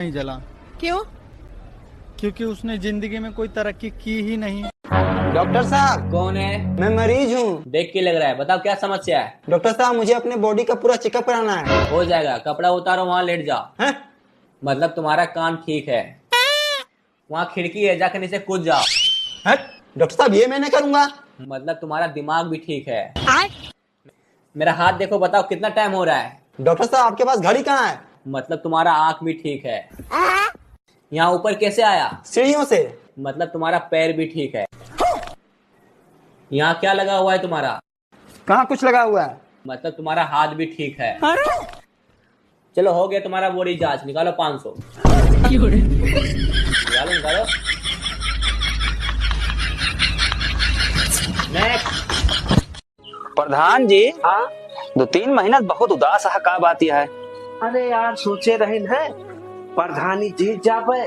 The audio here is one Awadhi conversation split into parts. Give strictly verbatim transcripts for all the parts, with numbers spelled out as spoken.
नहीं जला। क्यों? क्योंकि उसने जिंदगी में कोई तरक्की की ही नहीं। डॉक्टर साहब। कौन है? मैं मरीज हूँ। देख के लग रहा है, बताओ क्या समस्या है? डॉक्टर साहब, मुझे अपने बॉडी का पूरा चेकअप कराना है। हो जाएगा, कपड़ा उतारो, वहाँ लेट जाओ। हैं? मतलब तुम्हारा कान ठीक है, वहाँ खिड़की है, जाके नीचे कूद जाओ। हैं? डॉक्टर साहब, ये मैं नहीं करूँगा। मतलब तुम्हारा दिमाग भी ठीक है। मेरा हाथ देखो, बताओ कितना टाइम हो रहा है? डॉक्टर साहब, आपके पास घड़ी कहाँ है? मतलब तुम्हारा आँख भी ठीक है। यहाँ ऊपर कैसे आया? सीढ़ियों से। मतलब तुम्हारा पैर भी ठीक है। यहाँ क्या लगा हुआ है तुम्हारा? कहाँ कुछ लगा हुआ है? मतलब तुम्हारा हाथ भी ठीक है। अरे! चलो, हो गया तुम्हारा बॉडी जांच, निकालो पाँच सौ। निकालो, निकालो। नेक्स्ट। प्रधान जी, हाँ? दो तीन महीना बहुत उदास है, का बात यह है? अरे यार, सोचे रहिन है प्रधानी जीत जाबे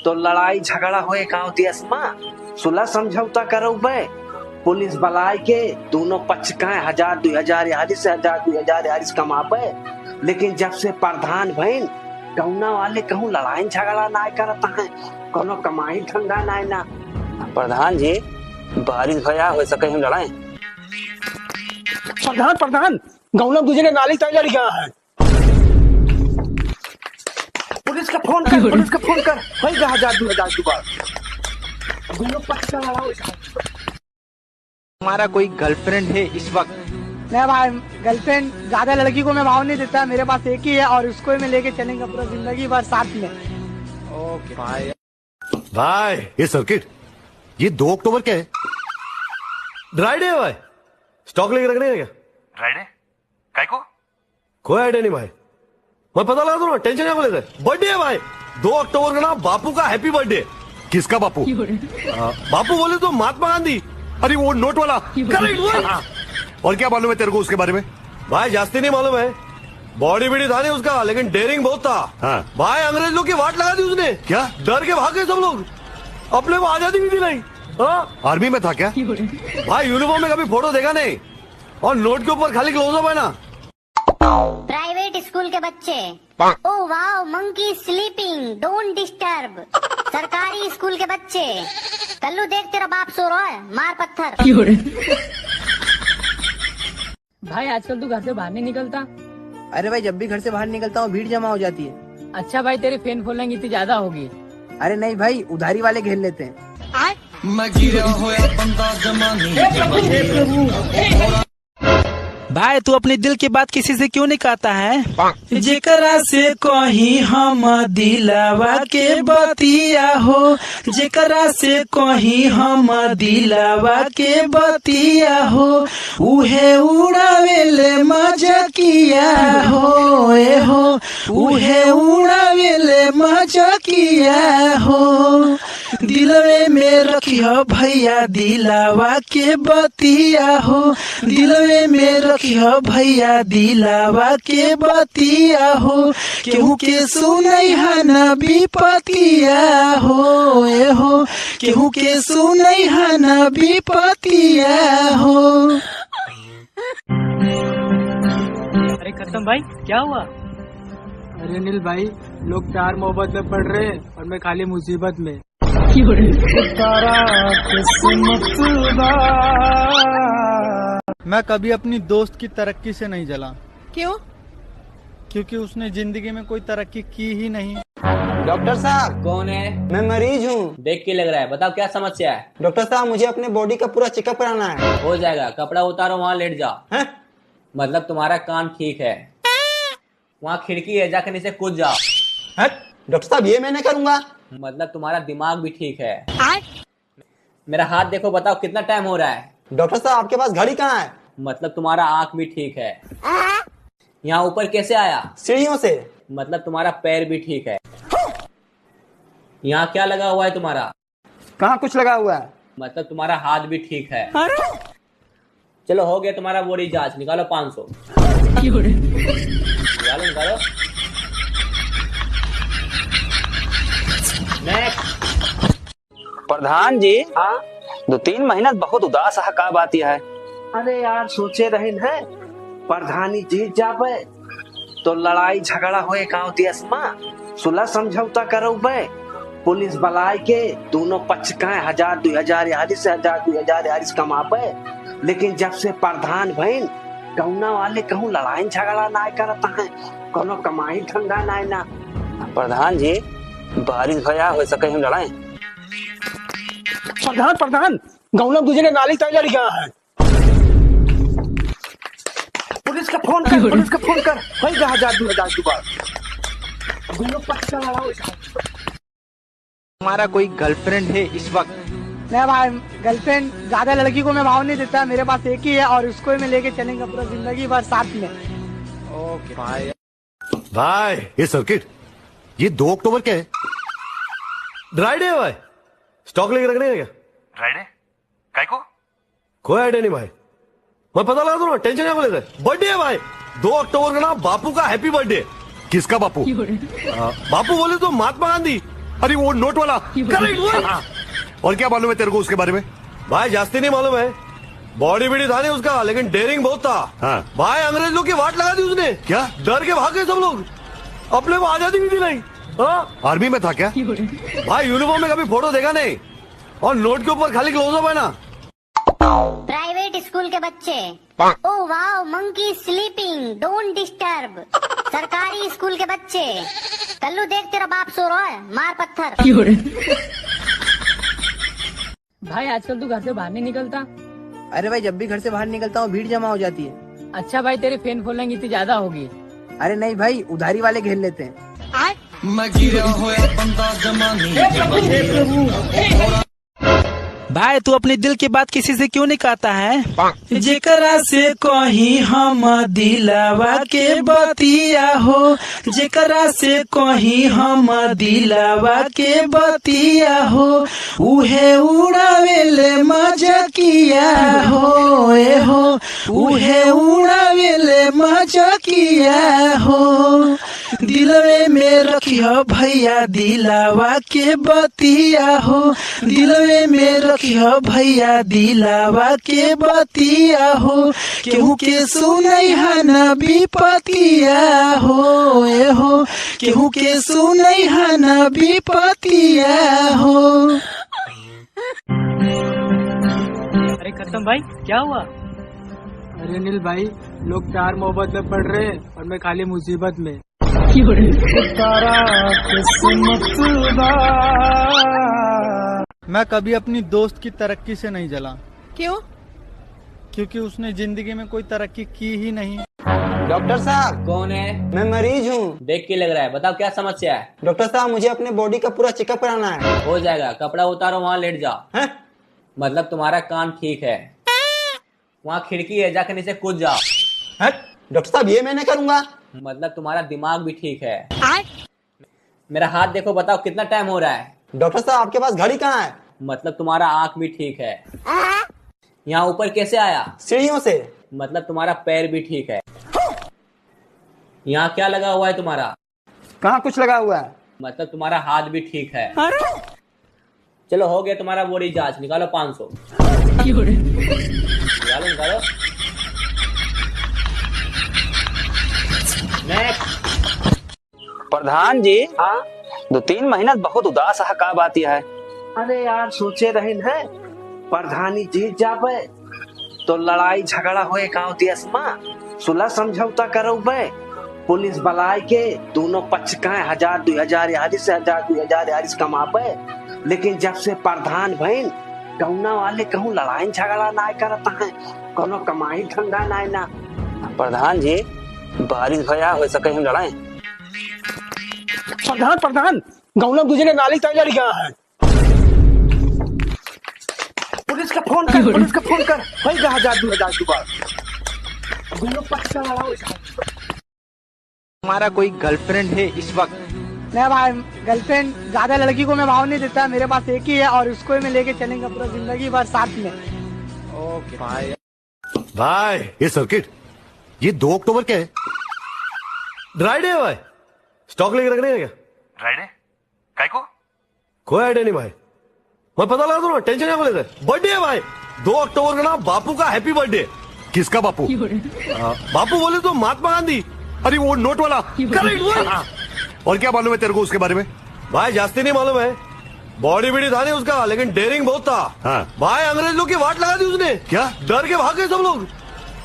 तो लड़ाई झगड़ा होए गांव देश में, सुलह समझौता करौबे, पुलिस बलाए के दोनों पक्ष का हजार दुई हजार यारिस, हजार दुई हजार यारिस कमाबे। लेकिन जब से प्रधान भइन, गौना वाले कहूँ लड़ाई झगड़ा नाय करत हैं, कोनो कमाई धंधा नाय ना। प्रधान जी, बारिश भया, हो सके हम लड़ाई। प्रधान, प्रधान, गौना दूजे ने नाली तय लड़ गया है। पुलिस का फोन कर, पुलिस का फोन कर। भाई, हजार दुई हजार जुगाड़। दोनों पक्ष का लड़ाओ। हमारा कोई गर्लफ्रेंड है इस वक्त? नहीं भाई, गर्लफ्रेंड ज्यादा लड़की को मैं भाव नहीं देता, मेरे पास एक ही है और उसको ही मैं लेके चलेंगे पूरा जिंदगी भर साथ में। ओके भाई। भाई, ये सर्किट, ये दो अक्टूबर क्या है? ड्राई डे है भाई, स्टॉक लेके रखने हैं क्या? ड्राई डे? काय को? कोई आइडिया नहीं भाई, मैं पता लगा दूंगा, टेंशन क्या लेते? बर्थडे है भाई, दो अक्टूबर का ना बापू का हैप्पी बर्थडे। किसका बापू? आ, बापू बोले तो महात्मा गांधी। अरे, वो नोट वाला। करेक्ट, वही। हाँ। और क्या मालूम है तेरे को उसके बारे में? भाई, जास्ती नहीं मालूम है, बॉडी बीडी था नहीं उसका, लेकिन डेयरिंग बहुत था। हाँ। भाई, अंग्रेज लोग की वाट लगा दी उसने। क्या? डर के भाग गए सब लोग, अपने को आजादी भी दिलाई। हाँ। आर्मी में था क्या? भाई, यूनिफॉर्म में कभी फोटो देखा नहीं, और नोट के ऊपर खाली क्लोजअप है ना। प्राइवेट स्कूल के बच्चे। Oh wow, monkey sleeping, don't disturb। सरकारी स्कूल के बच्चे। कल्लू देख, तेरा बाप सो रहा है, मार पत्थर। भाई, आजकल तू घर से बाहर नहीं निकलता? अरे भाई, जब भी घर से बाहर निकलता हूँ, भीड़ जमा हो जाती है। अच्छा भाई, तेरी फैन फॉलोइंग इतनी ज्यादा होगी। अरे नहीं भाई, उधारी वाले घेर लेते हैं। मैं गिरा होया बंदा जमा नहीं। भाई, तू अपने दिल की बात किसी से क्यों नहीं कहता है? जेकरा से कहीं हम दिलवा के बतिया हो, जेकरा से कहीं हम दिलवा के बतिया हो, उहे उड़ावेले मजाकिया हो, ए हो, उहे उड़ावेले मजाकिया हो। दिलवे में रखिह भैया दिलवा के बतिया हो, दिलवे में रखिह भैया दिलवा के बतिया हो। केहू के सुनैहा न विपतिया हो, ए हो, केहू के सुनैहा न विपतिया हो। अरे करसम भाई, क्या हुआ? अरे अनिल भाई, लोग प्यार मोहब्बत में पड़ रहे हैं और मैं खाली मुसीबत में। मैं कभी अपनी दोस्त की तरक्की से नहीं जला। क्यों? क्योंकि उसने जिंदगी में कोई तरक्की की ही नहीं। डॉक्टर साहब। कौन है? मैं मरीज हूँ। देख के लग रहा है, बताओ क्या समस्या है? डॉक्टर साहब, मुझे अपने बॉडी का पूरा चेकअप कराना है। हो जाएगा, कपड़ा उतारो, वहाँ लेट जाओ। हैं? मतलब तुम्हारा कान ठीक है, वहाँ खिड़की है, जाके नीचे कूद जाओ। हैं? डॉक्टर साहब, ये मैं नहीं करूंगा। मतलब तुम्हारा दिमाग भी ठीक है। मेरा हाथ देखो, बताओ कितना टाइम हो रहा है? डॉक्टर साहब, आपके पास घड़ी कहाँ है? मतलब तुम्हारा आँख भी ठीक है। यहाँ ऊपर कैसे आया? सीढ़ियों से। मतलब तुम्हारा पैर भी ठीक है। यहाँ क्या लगा हुआ है तुम्हारा? कहाँ कुछ लगा हुआ है? मतलब तुम्हारा हाथ भी ठीक है। अरे! चलो, हो गया तुम्हारा बॉडी जांच, निकालो पाँच सौ। निकालो, निकालो। नेक्स्ट। प्रधान जी, हाँ? दो तीन महीना बहुत उदास है, का बात यह है? अरे यार, सोचे रहिन है, प्रधानी जीत जाबे तो लड़ाई झगड़ा होए गांव देश में, सुलह समझौता करउबे, पुलिस बलाय के दुनो पक्ष का हजार दुइ हजार यारी से, हजार दुइ हजार यारी से कमाबे। लेकिन जब से प्रधान भइन, गौना वाले कहूँ लड़ाई झगड़ा नाय करत हैं, कौनो कमाई धंधा नाय ना। प्रधान जी, बारिश भया, होइ सके हम लड़ाई। प्रधान, प्रधान, गौना दूजे ने नाली तय लड़ गया है। पुलिस का फोन कर, पुलिस का फोन कर। भाई, जहाँ जा, दूर जा, दूर। दोनों पक्ष का लड़ाओ। तुम्हारा कोई गर्लफ्रेंड है इस वक्त? नहीं भाई, गर्लफ्रेंड ज्यादा लड़की को मैं भाव नहीं देता, मेरे पास एक ही है और उसको ही मैं लेके चलेंगे पूरा जिंदगी भर साथ में। ओके भाई। भाई, ये सर्किट, ये दो अक्टूबर क्या है? ड्राई डे है भाई, स्टॉक लेके रखने हैं क्या? ड्राई डे? काय को? कोई आइडिया नहीं भाई, मैं पता लगा दूंगा, टेंशन क्या लेते? बर्थडे है भाई, दो अक्टूबर का ना बापू का हैप्पी बर्थडे। किसका बापू? आ, बापू बोले तो महात्मा गांधी। अरे, वो नोट वाला। करेक्ट, वही। हाँ। और क्या मालूम है तेरे को उसके बारे में? भाई, जास्ती नहीं मालूम है, बॉडी बीडी था नहीं उसका, लेकिन डेयरिंग बहुत था। हाँ। भाई, अंग्रेज लोग की वाट लगा दी उसने। क्या? डर के भाग गए सब लोग, अपने को आजादी भी दिलाई। हाँ? आर्मी में था क्या? भाई, यूनिफॉर्म में कभी फोटो देखा नहीं, और नोट के ऊपर खाली क्लोजअप है ना। प्राइवेट स्कूल के बच्चे। ओ वाओ, मंकी स्लीपिंग, डोंट डिस्टर्ब। सरकारी स्कूल के बच्चे। कल्लू देख, तेरा बाप सो रहा है, मार पत्थर। भाई, आजकल तू घर से बाहर नहीं निकलता। अरे भाई, जब भी घर से बाहर निकलता हूँ, भीड़ जमा हो जाती है। अच्छा भाई, तेरी फैन फॉलोइंग इतनी ज्यादा होगी। अरे नहीं भाई, उधारी वाले घेर लेते हैं। मैं गिरा होया बंदा जमानी। भाई, तू अपने दिल की बात किसी से क्यों नहीं कहता है? जेकरा से कहीं हम दिलवा के बतिया हो, जेकरा से कहीं हम दिलवा के बतिया हो, उहे उड़ावेले मजाकिया हो, ए हो, उहे उड़ावेले मजाकिया हो। दिलवे में रखिह भैया दिलवा के बतिया हो, दिलवे में रखिह भैया दिलवा के बतिया हो। केहू के सुनैहा न विपतिया हो, ए हो, केहू के सुनैहा न विपतिया हो। अरे करसम भाई, क्या हुआ? अरे अनिल भाई, लोग प्यार मोहब्बत में पड़ रहे हैं और मैं खाली मुसीबत में। मैं कभी अपनी दोस्त की तरक्की से नहीं जला। क्यों? क्योंकि उसने जिंदगी में कोई तरक्की की ही नहीं। डॉक्टर साहब। कौन है? मैं मरीज हूँ। देख के लग रहा है, बताओ क्या समस्या है? डॉक्टर साहब, मुझे अपने बॉडी का पूरा चेकअप कराना है। हो जाएगा, कपड़ा उतारो, वहाँ लेट जाओ। हैं? मतलब तुम्हारा कान ठीक है, वहाँ खिड़की है, जाके नीचे कूद जाओ। हट, डॉक्टर साहब, ये मैं नहीं करूंगा। मतलब तुम्हारा दिमाग भी ठीक है। मेरा हाथ देखो, बताओ कितना टाइम हो रहा है। डॉक्टर साहब, आपके पास घड़ी कहाँ है? मतलब तुम्हारा आंख भी ठीक है। यहाँ ऊपर कैसे आया? सीढ़ियों से। मतलब तुम्हारा पैर भी ठीक है। यहाँ क्या लगा हुआ है तुम्हारा? कहाँ कुछ लगा हुआ है? मतलब तुम्हारा हाथ भी ठीक है। अरे! चलो, हो गया तुम्हारा बॉडी जांच, निकालो पाँच सौ। निकालो, निकालो। नेक्स्ट। प्रधान जी, हाँ? दो तीन महीना बहुत उदास है, का बात यह है? अरे यार, सोचे रहिन है, प्रधानी जीत जाबे, तो लड़ाई झगड़ा होए गाँव देस मा, सुलह समझौता करउबे, पुलिस बलाय के दुनो पक्ष का हजार दुइ हजार यारी से, हजार दुइ हजार यारी से कमाबे। लेकिन जब से प्रधान भइन, गौना वाले कहूँ लड़ाई झगड़ा नाय करत हैं, कौनो कमाई धंधा नाय ना। प्रधान जी, बारिश भया, होइ सके हम लड़ाई। प्रधान, प्रधान, गौना दूजे ने नाली तय लड़ गया है। पुलिस का फोन कर, पुलिस का फोन कर। भाई, जहाँ जा, दूर जा, दूर। दोनों पक्ष का लड़ाओ। तुम्हारा कोई गर्लफ्रेंड है इस वक्त? नहीं भाई, गर्लफ्रेंड ज्यादा लड़की को मैं भाव नहीं देता, मेरे पास एक ही है और उसको ही मैं लेके चलेंगे पूरा जिंदगी भर साथ में। ओके भाई। भाई, ये सर्किट, ये दो अक्टूबर क्या है? ड्राई डे है भाई, स्टॉक लेके रखने हैं क्या? ड्राई डे? काय को? कोई आइडिया नहीं भाई, मैं पता लगा दूंगा, टेंशन क्या लेते? बर्थडे है भाई, दो अक्टूबर का ना बापू का हैप्पी बर्थडे। किसका बापू? आ, बापू बोले तो महात्मा गांधी। अरे वो नोट वाला। करेक्ट, वही। हाँ। और क्या मालूम है तेरे को उसके बारे में? भाई, जास्ती नहीं मालूम है। बॉडी बीडी था नहीं उसका, लेकिन डेयरिंग बहुत था। हाँ। भाई, अंग्रेज लोग की वाट लगा दी उसने। क्या? डर के भाग गए सब लोग।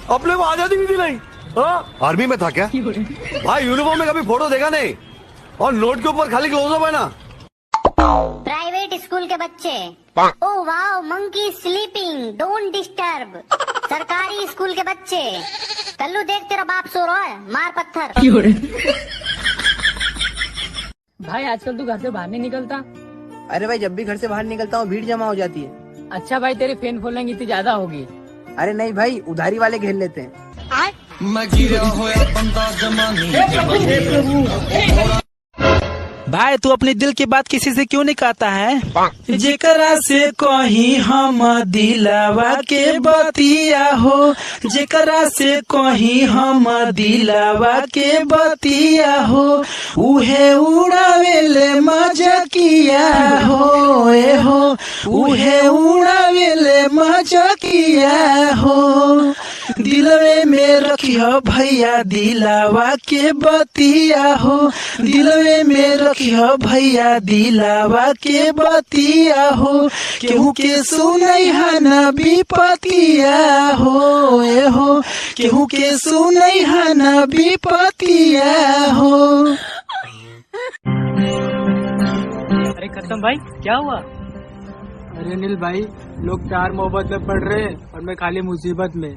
अपने को आजादी भी दिलाई। हाँ? आर्मी में था क्या? भाई, यूनिफॉर्म में कभी फोटो देखा नहीं, और नोट के ऊपर खाली क्लोजअप है ना। प्राइवेट स्कूल के बच्चे। Oh wow, monkey sleeping, don't disturb। सरकारी स्कूल के बच्चे। कल्लू, देख, तेरा बाप सो रहा है, मार पत्थर। भाई, आजकल तू घर से बाहर नहीं निकलता? अरे भाई, जब भी घर से बाहर निकलता हूँ, भीड़ जमा हो जाती है। अच्छा भाई, तेरी फैन फॉलोइंग इतनी ज्यादा होगी। अरे नहीं भाई, उधारी वाले घेर लेते हैं। मैं गिरा होया बंदा जमा नहीं। भाई, तू अपने दिल की बात किसी से क्यों नहीं कहता है? जेकरा से कहीं हम दिलवा के बतिया हो, जेकरा से कहीं हम दिलवा के बतिया हो, उहे उड़ावेले मजाकिया हो, ए हो, उहे उड़ावेले मजाकिया हो। दिलवे में रखिह भैया दिलवा के बतिया हो, दिलवे में रखिह भैया दिलवा के बतिया हो। केहू के सुनैहा न विपतिया हो, ए हो, केहू के सुनैहा न विपतिया हो। अरे करसम भाई, क्या हुआ? अरे अनिल भाई, लोग प्यार मोहब्बत में पड़ रहे हैं और मैं खाली मुसीबत में।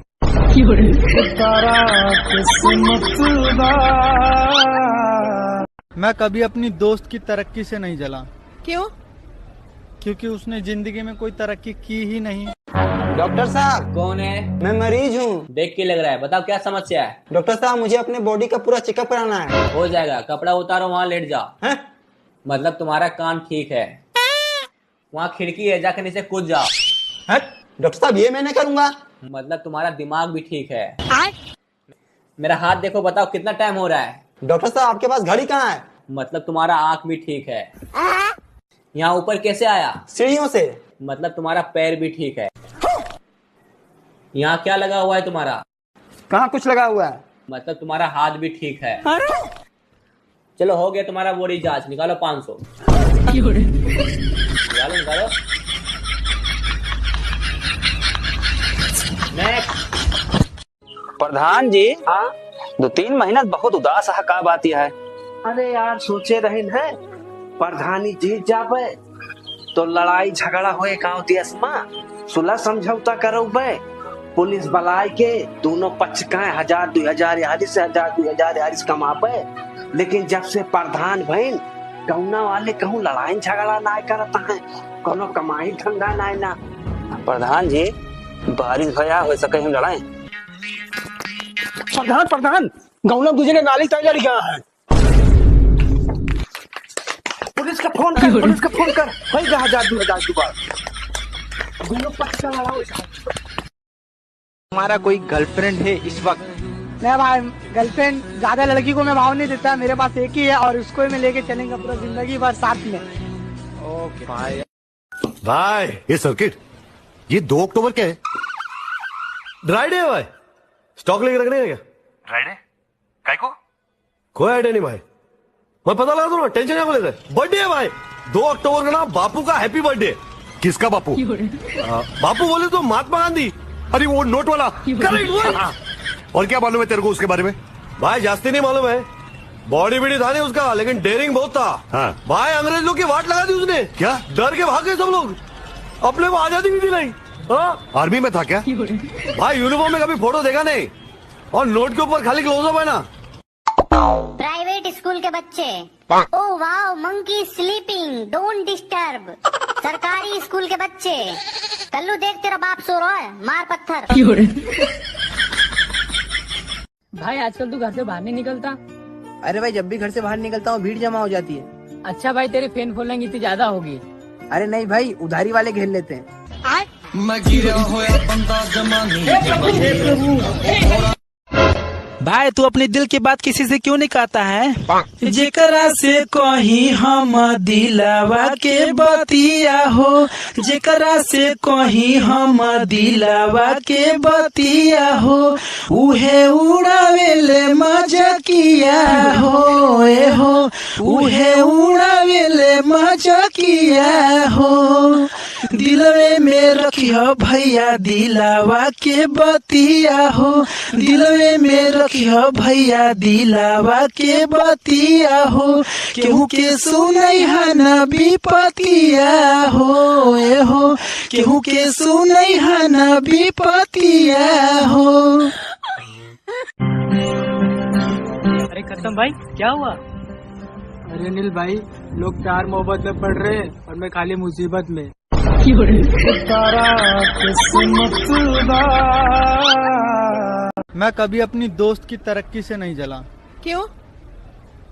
मैं कभी अपनी दोस्त की तरक्की से नहीं जला। क्यों? क्योंकि उसने जिंदगी में कोई तरक्की की ही नहीं। डॉक्टर साहब। कौन है? मैं मरीज हूँ। देख के लग रहा है, बताओ क्या समस्या है? डॉक्टर साहब, मुझे अपने बॉडी का पूरा चेकअप कराना है। हो जाएगा, कपड़ा उतारो, वहाँ लेट जाओ। हैं? मतलब तुम्हारा कान ठीक है, वहाँ खिड़की है, जाके नीचे कूद जाओ। हैं? डॉक्टर साहब, ये मैं नहीं करूँगा। मतलब तुम्हारा दिमाग भी ठीक है। मेरा हाथ देखो, बताओ कितना टाइम हो रहा है? डॉक्टर साहब, आपके पास घड़ी कहाँ है? मतलब तुम्हारा आँख भी ठीक है। यहाँ ऊपर कैसे आया? सीढ़ियों से। मतलब तुम्हारा पैर भी ठीक है। यहाँ क्या लगा हुआ है तुम्हारा? कहाँ कुछ लगा हुआ है? मतलब तुम्हारा हाथ भी ठीक है। अरे! चलो, हो गया तुम्हारा बॉडी जांच, निकालो पाँच सौ। निकालो, निकालो। नेक्स्ट। प्रधान जी, हाँ? दो तीन महीना बहुत उदास है, का बात यह है? अरे यार, सोचे रहिन है, प्रधानी जीत जाबे, तो लड़ाई झगड़ा होए गाँव देश मा, सुलह समझौता करौबे, पुलिस बलाए के दोनों पक्ष का हजार, दुई हजार यारी से, हजार, दुई हजार यारी से कमाबे। लेकिन जब से प्रधान भइन, गौना वाले कहूँ लड़ाई झगड़ा नाय करत हैं, कोनो कमाई धंधा नाय ना। प्रधान जी, बारिश भया, हो सके हम लड़ाई। प्रधान, प्रधान, गौना दूजे ने नाली तय लड़ गया है। पुलिस का फोन कर, पुलिस का फोन कर। भाई, हजार, दो हजार दोबारा। दोनों पक्ष का लड़ाओ। तुम्हारा कोई गर्लफ्रेंड है इस वक्त? नहीं भाई, गर्लफ्रेंड ज्यादा लड़की को मैं भाव नहीं देता, मेरे पास एक ही है और उसको ही मैं लेके चलेंगे पूरा जिंदगी भर साथ में। ओके भाई। भाई, ये सर्किट, ये दो अक्टूबर क्या है? ड्राई डे है भाई, स्टॉक लेके रखने हैं क्या? ड्राई डे? काय को? कोई आइडिया नहीं भाई, मैं पता लगा दूंगा, टेंशन क्या लेते? बर्थडे है भाई, दो अक्टूबर का ना बापू का हैप्पी बर्थडे। किसका बापू? आ, बापू बोले तो महात्मा गांधी। अरे वो नोट वाला। करेक्ट वही। हाँ। और क्या मालूम है तेरे को उसके बारे में? भाई जास्ती नहीं मालूम है, बॉडी बीडी था नहीं उसका, लेकिन डेयरिंग बहुत था। हाँ। भाई अंग्रेज लोग की वाट लगा दी उसने। क्या? डर के भाग गए सब लोग, अपने को आजादी भी दिलाई। हाँ? आर्मी में था क्या? भाई यूनिफॉर्म में कभी फोटो देखा नहीं, और नोट के ऊपर खाली क्लोजअप है ना। प्राइवेट स्कूल के बच्चे। Oh wow, monkey sleeping, don't disturb। सरकारी स्कूल के बच्चे। कल्लू देख, तेरा बाप सो रहा है, मार पत्थर। भाई आजकल तू घर से बाहर नहीं निकलता? अरे भाई, जब भी घर से बाहर निकलता हूँ, भीड़ जमा हो जाती है। अच्छा भाई, तेरी फैन फॉलोइंग इतनी ज्यादा होगी। अरे नहीं भाई, उधारी वाले घेर लेते हैं। मैं गिरा होया बंदा जमा नहीं। भाई, तू अपने दिल की बात किसी से क्यों नहीं कहता है? जेकरा से कहीं हम दिलवा के बतिया हो, जेकरा से कहीं हम दिलवा के बतिया हो, उहे उड़ावेले मजाकिया हो, ए हो, उहे उड़ावेले मजाकिया हो। दिलवे में रखिह भैया दिलवा के बतिया हो, दिलवे में रखिह भैया दिलवा के बतिया हो। केहू के सुनैहा न विपतिया हो, ए हो, केहू के सुनैहा न विपतिया हो। अरे करतम भाई, क्या हुआ? अरे अनिल भाई, लोग प्यार मोहब्बत में पड़ रहे हैं और मैं खाली मुसीबत में। मैं कभी अपनी दोस्त की तरक्की से नहीं जला। क्यों?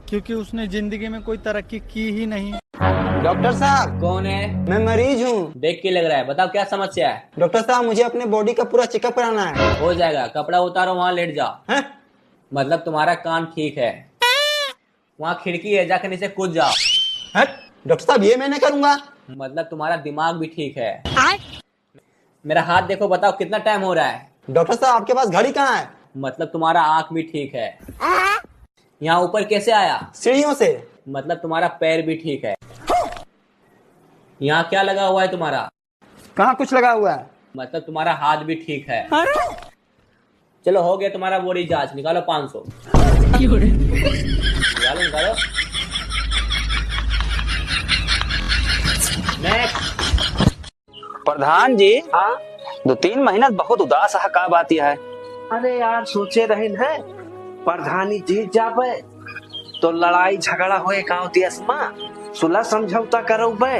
क्योंकि उसने जिंदगी में कोई तरक्की की ही नहीं। डॉक्टर साहब। कौन है? मैं मरीज हूँ। देख के लग रहा है, बताओ क्या समस्या है? डॉक्टर साहब, मुझे अपने बॉडी का पूरा चेकअप कराना है। हो जाएगा, कपड़ा उतारो, वहाँ लेट जाओ। हैं? मतलब तुम्हारा कान ठीक है, वहाँ खिड़की है, जाके नीचे कूद जाओ। हैं? डॉक्टर साहब, ये मैं नहीं करूँगा। मतलब तुम्हारा दिमाग भी ठीक है। मेरा हाथ देखो, बताओ कितना टाइम हो रहा है? डॉक्टर साहब, आपके पास घड़ी कहाँ है? मतलब तुम्हारा आँख भी ठीक है। यहाँ ऊपर कैसे आया? सीढ़ियों से। मतलब तुम्हारा पैर भी ठीक है। यहाँ क्या लगा हुआ है तुम्हारा? कहाँ कुछ लगा हुआ है? मतलब तुम्हारा हाथ भी ठीक है। अरे! चलो, हो गया तुम्हारा बॉडी जांच, निकालो पाँच सौ। निकालो, निकालो। नेक्स्ट। प्रधान जी, हाँ? दो तीन महीना बहुत उदास है, का बात यह है? अरे यार, सोचे रहिन है, प्रधानी जीत जाबे तो लड़ाई झगड़ा होए गांव देश में, सुलह समझौता करौबे,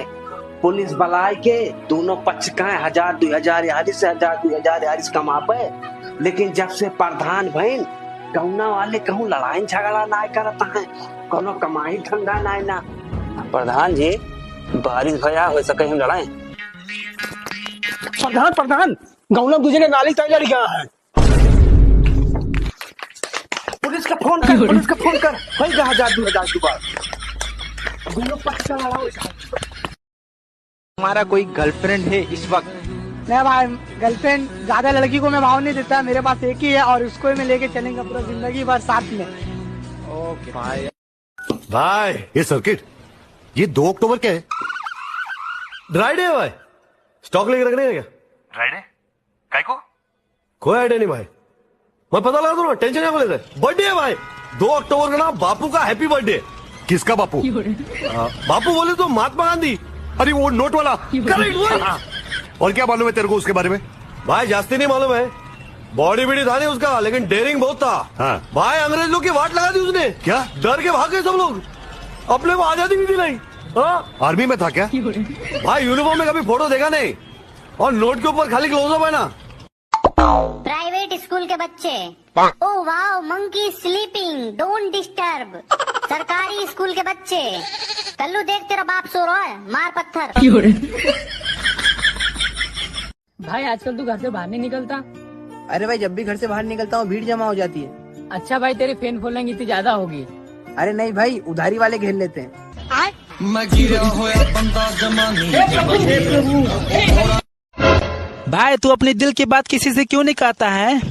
पुलिस बलाए के दोनों पक्ष का हजार दुई हजार यारी से, हजार दुई हजार यारी से कमाबे। लेकिन जब से प्रधान भइन, गौना वाले कहूँ लड़ाई झगड़ा नाय करत हैं, कोनो कमाई धंधा नाय ना। प्रधान जी, बारिश भया, हो सके हम लड़ाई। प्रधान, प्रधान, गौना दूजे ने नाली तय लड़ गया है। पुलिस का फोन कर, पुलिस का फोन कर। भाई, जहाँ जा, दूर जा, दूर। दोनों पक्ष का लड़ाओ। तुम्हारा कोई गर्लफ्रेंड है इस वक्त? नहीं भाई, गर्लफ्रेंड ज्यादा लड़की को मैं भाव नहीं देता, मेरे पास एक ही है और उसको ही मैं लेके चलेंगे पूरा जिंदगी भर साथ में। ओके भाई। भाई, ये सर्किट, ये दो अक्टूबर क्या है? ड्राई डे है भाई, स्टॉक लेके रखने हैं क्या? ड्राई डे? काय को? कोई आइडिया नहीं भाई, मैं पता लगा दूंगा, टेंशन क्या लेते? बर्थडे है भाई, दो अक्टूबर का ना बापू का हैप्पी बर्थडे। किसका बापू? आ, बापू बोले तो महात्मा गांधी। अरे वो नोट वाला। करेक्ट वही। हाँ। और क्या मालूम है तेरे को उसके बारे में? भाई जास्ती नहीं मालूम है, बॉडी बीडी था नहीं उसका, लेकिन डेयरिंग बहुत था। हाँ। भाई अंग्रेज लोग की वाट लगा दी उसने। क्या? डर के भाग गए सब लोग, अपने को आजादी भी दिलाई। हाँ? आर्मी में था क्या? भाई यूनिफॉर्म में कभी फोटो देखा नहीं, और नोट के ऊपर खाली क्लोजअप है ना। प्राइवेट स्कूल के बच्चे। ओ वाओ, मंकी स्लीपिंग, डोंट डिस्टर्ब। सरकारी स्कूल के बच्चे। कल्लू देख, तेरा बाप सो रहा है, मार पत्थर। भाई, आजकल तू घर से बाहर नहीं निकलता? अरे भाई, जब भी घर से बाहर निकलता हूँ, भीड़ जमा हो जाती है। अच्छा भाई, तेरी फैन फॉलोइंग इतनी ज्यादा होगी। अरे नहीं भाई, उधारी वाले घेर लेते हैं। भाई, तू अपने दिल की बात किसी से क्यों नहीं कहता है?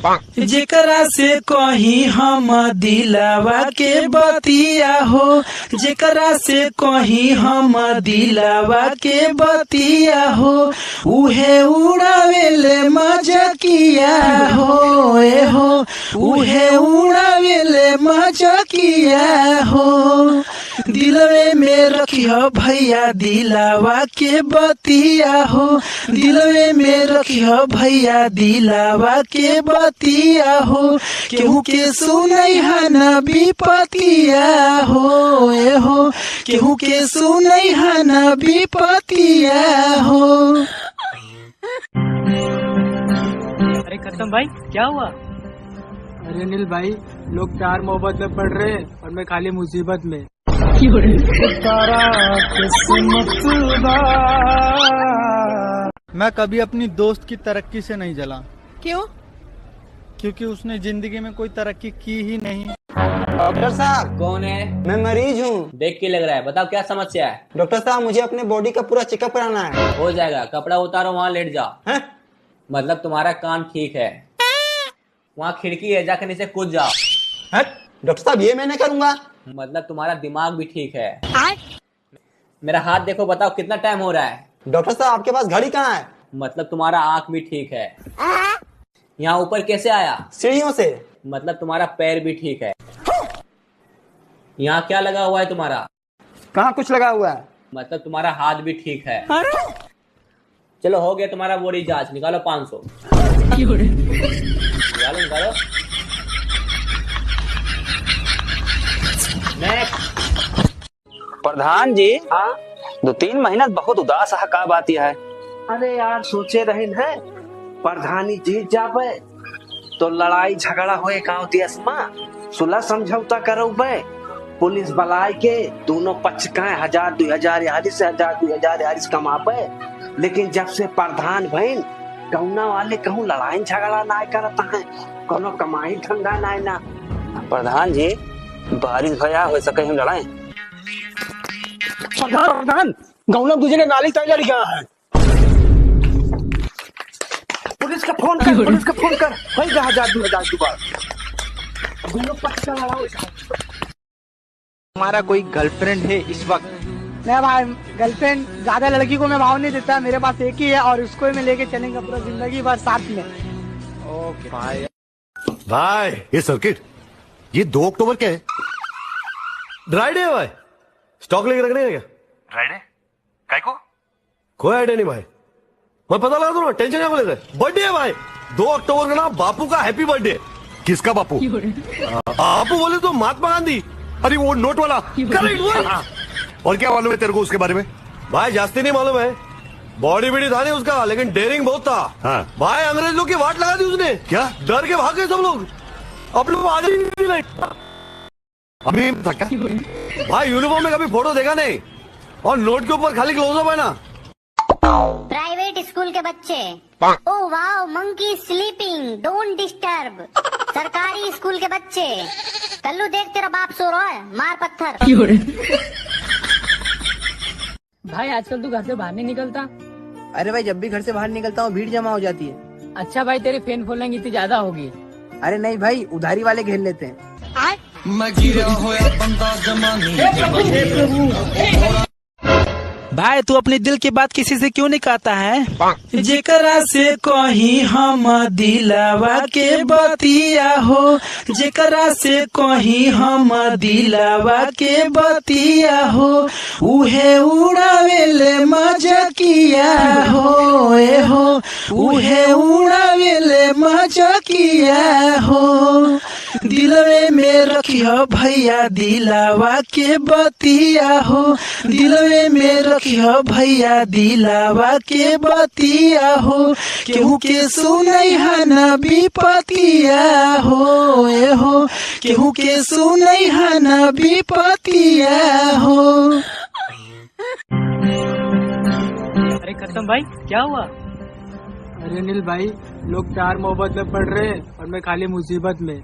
जेकरा से कहीं हम दिलवा के बतिया हो, जेकरा से कहीं हम दिलवा के बतिया हो, उहे उड़ावेले मजाकिया हो, ए हो, उहे उड़ावेले मजाकिया हो। दिलवे में रखिह भैया दिलवा के बतिया हो, दिलवे में रखिह भैया दिलवा के बतिया हो। केहू के सुनैहा न विपतिया हो, ए हो, केहू के सुनैहा न विपतिया हो। अरे करतम भाई, क्या हुआ? अरे अनिल भाई, लोग प्यार मोहब्बत में पड़ रहे हैं और मैं खाली मुसीबत में। मैं कभी अपनी दोस्त की तरक्की से नहीं जला। क्यों? क्योंकि उसने जिंदगी में कोई तरक्की की ही नहीं। डॉक्टर साहब। कौन है? मैं मरीज हूँ। देख के लग रहा है, बताओ क्या समस्या है? डॉक्टर साहब, मुझे अपने बॉडी का पूरा चेकअप कराना है। हो जाएगा, कपड़ा उतारो, वहाँ लेट जाओ। हैं? मतलब तुम्हारा कान ठीक है, वहाँ खिड़की है, जाके नीचे कूद जाओ। हैं? डॉक्टर साहब, ये मैं नहीं करूँगा। मतलब तुम्हारा दिमाग भी ठीक है। मेरा हाथ देखो, बताओ कितना टाइम हो रहा है? डॉक्टर साहब, आपके पास घड़ी कहाँ है? मतलब तुम्हारा आँख भी ठीक है। यहाँ ऊपर कैसे आया? सीढ़ियों से। मतलब तुम्हारा पैर भी ठीक है। यहाँ क्या लगा हुआ है तुम्हारा? कहाँ कुछ लगा हुआ है? मतलब तुम्हारा हाथ भी ठीक है। चलो, हो गया तुम्हारा बॉडी जांच, निकालो पाँच सौ। निकालो, निकालो। नेक्स्ट। प्रधान जी, हाँ? दो तीन महीना बहुत उदास है, का बात यह है? अरे यार, सोचे रहिन है, प्रधानी जीत जाबे, तो लड़ाई झगड़ा होए गाँव देश मा, सुलह समझौता करौबे, पुलिस बलाए के दोनों पक्ष का हजार दुई हजार यारी से, हजार दुई हजार यारी से कमाबे। लेकिन जब से प्रधान भइन, गौना वाले कहूँ लड़ाई झगड़ा नाय करत हैं, कोनो कमाई धंधा नाय ना। प्रधान जी, बारिश भया, हो सके हम लड़ाएं। प्रधान, प्रधान, गौना दूजे के नाली तक लड़ गया है। पुलिस का फोन कर, पुलिस का फोन कर। भाई, जा हजार, दो हजार, दो बार। दोनों पक्ष का लड़ाओ। हमारा कोई गर्लफ्रेंड है इस वक्त? नहीं भाई, गर्लफ्रेंड ज्यादा लड़की को मैं भाव नहीं देता, मेरे पास एक ही है और उसको ही मैं लेके चलेंगे पूरा जिंदगी भर साथ में। ओके भाई। भाई, ये सर्किट, ये दो अक्टूबर क्या है? ड्राई डे है भाई, स्टॉक लेके रखने का क्या? ड्राई डे? काय को? कोई आइडिया नहीं भाई, मैं पता लगा दूंगा, टेंशन क्या लेते? बर्थडे है भाई, दो अक्टूबर का ना बापू का हैप्पी बर्थडे। किसका बापू? आ, बापू बोले तो महात्मा गांधी। अरे, वो नोट वाला। करेक्ट, वही। हाँ। और क्या मालूम है तेरे को उसके बारे में? भाई, जास्ती नहीं मालूम है, बॉडी बीडी था नहीं उसका, लेकिन डेयरिंग बहुत था। हाँ। भाई, अंग्रेज लोग की वाट लगा दी उसने। क्या? डर के भाग गए सब लोग। अब लोग आ जाएंगे नहीं। अभी था क्या? भाई, यूनिफॉर्म में कभी फोटो देखा नहीं, और नोट के ऊपर खाली क्लोजअप है ना। प्राइवेट स्कूल के बच्चे। Oh wow, monkey sleeping, don't disturb। सरकारी स्कूल के बच्चे। कल्लू देख, तेरा बाप सो रहा है, मार पत्थर। भाई, आजकल तू घर से बाहर नहीं निकलता। अरे भाई, जब भी घर से बाहर निकलता हूँ, भीड़ जमा हो जाती है। अच्छा भाई, तेरी फैन फॉलोइंग इतनी ज्यादा होगी। अरे नहीं भाई, उधारी वाले घेर लेते हैं। मैं गिरा होया बंदा जमानी। भाई, तू अपने दिल की बात किसी से क्यों नहीं कहता है? जेकरा से कहीं हम दिलावा के बतिया हो, जेकरा से कहीं हम दिलावा के बतिया हो, उहे उड़ावेले मजकिया हो, ए हो, उहे उड़ावेले मजकिया हो। दिलवे में रखिह भैया दिलावा के बतिया हो, दिलवे में रखिह भैया दिलावा के बतिया हो। केहू के सुनैहा न विपतिया हो, ए हो, केहू के सुनैहा न विपतिया हो। अरे करसम भाई, क्या हुआ? अरे अनिल भाई, लोग प्यार मोहब्बत में पड़ रहे हैं और मैं खाली मुसीबत में।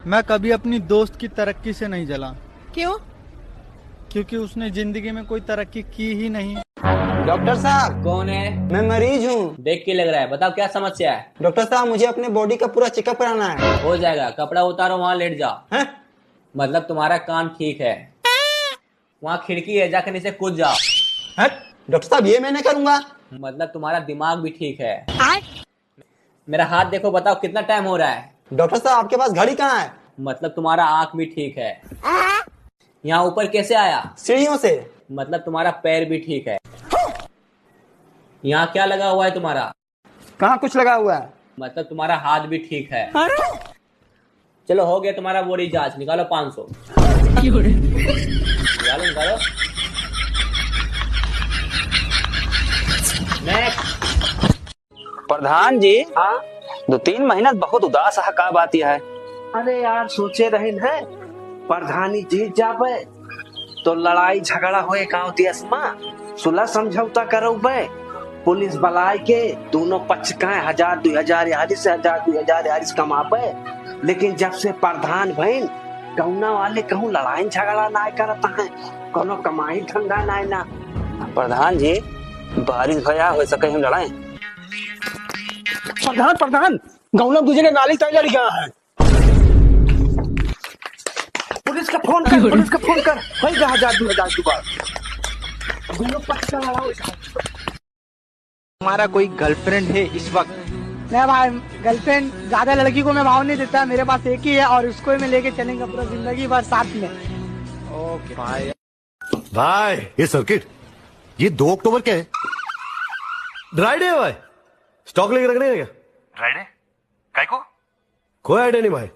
मैं कभी अपनी दोस्त की तरक्की से नहीं जला। क्यों? क्योंकि उसने जिंदगी में कोई तरक्की की ही नहीं। डॉक्टर साहब। कौन है? मैं मरीज हूँ। देख के लग रहा है, बताओ क्या समस्या है? डॉक्टर साहब, मुझे अपने बॉडी का पूरा चेकअप कराना है। हो जाएगा, कपड़ा उतारो, वहाँ लेट जाओ। हैं? मतलब तुम्हारा कान ठीक है, वहाँ खिड़की है, जाके नीचे कूद जाओ। हैं? डॉक्टर साहब, ये मैं नहीं करूँगा। मतलब तुम्हारा दिमाग भी ठीक है। मेरा हाथ देखो, बताओ कितना टाइम हो रहा है? डॉक्टर साहब, आपके पास घड़ी कहाँ है? मतलब तुम्हारा आँख भी ठीक है। यहाँ ऊपर कैसे आया? सीढ़ियों से। मतलब तुम्हारा पैर भी ठीक है। यहाँ क्या लगा हुआ है तुम्हारा? कहाँ कुछ लगा हुआ है? मतलब तुम्हारा हाथ भी ठीक है। अरे! चलो, हो गया तुम्हारा बॉडी जांच, निकालो पाँच सौ। निकालो, निकालो। नेक्स्ट। प्रधान जी, हाँ? दो तीन महीना बहुत उदास है, का बात यह है? अरे यार, सोचे रहिन है, प्रधानी जीत जाबे, तो लड़ाई झगड़ा होए गाँव देश मा, सुलह समझौता करौबे, पुलिस बलाय के दोनों पक्ष का हजार, दुई हजार यारी से हजार, दुई हजार यारी से कमापे। लेकिन जब से प्रधान भइन, गौना वाले कहूँ लड़ाई झगड़ा नाय करत हैं, कोनो कमाई धंधा नाय ना। प्रधान जी, बारिश भया, हो सके हम लड़ाई। प्रधान, प्रधान, गौना दूजे ने नाली तय लड़ गया है। पुलिस का फोन कर, पुलिस का फोन कर। भाई, जहाँ जा, दूर जा, दूर। दोनों पक्ष का लड़ाओ। तुम्हारा कोई गर्लफ्रेंड है इस वक्त? नहीं भाई, गर्लफ्रेंड ज्यादा लड़की को मैं भाव नहीं देता, मेरे पास एक ही है और उसको ही मैं लेके चलेंगे पूरा जिंदगी भर साथ में। ओके भाई। भाई, ये सर्किट, ये दो अक्टूबर क्या है? ड्राई डे है भाई, स्टॉक लेके रखने हैं क्या? ड्राई डे? काय को? कोई आइडिया नहीं भाई,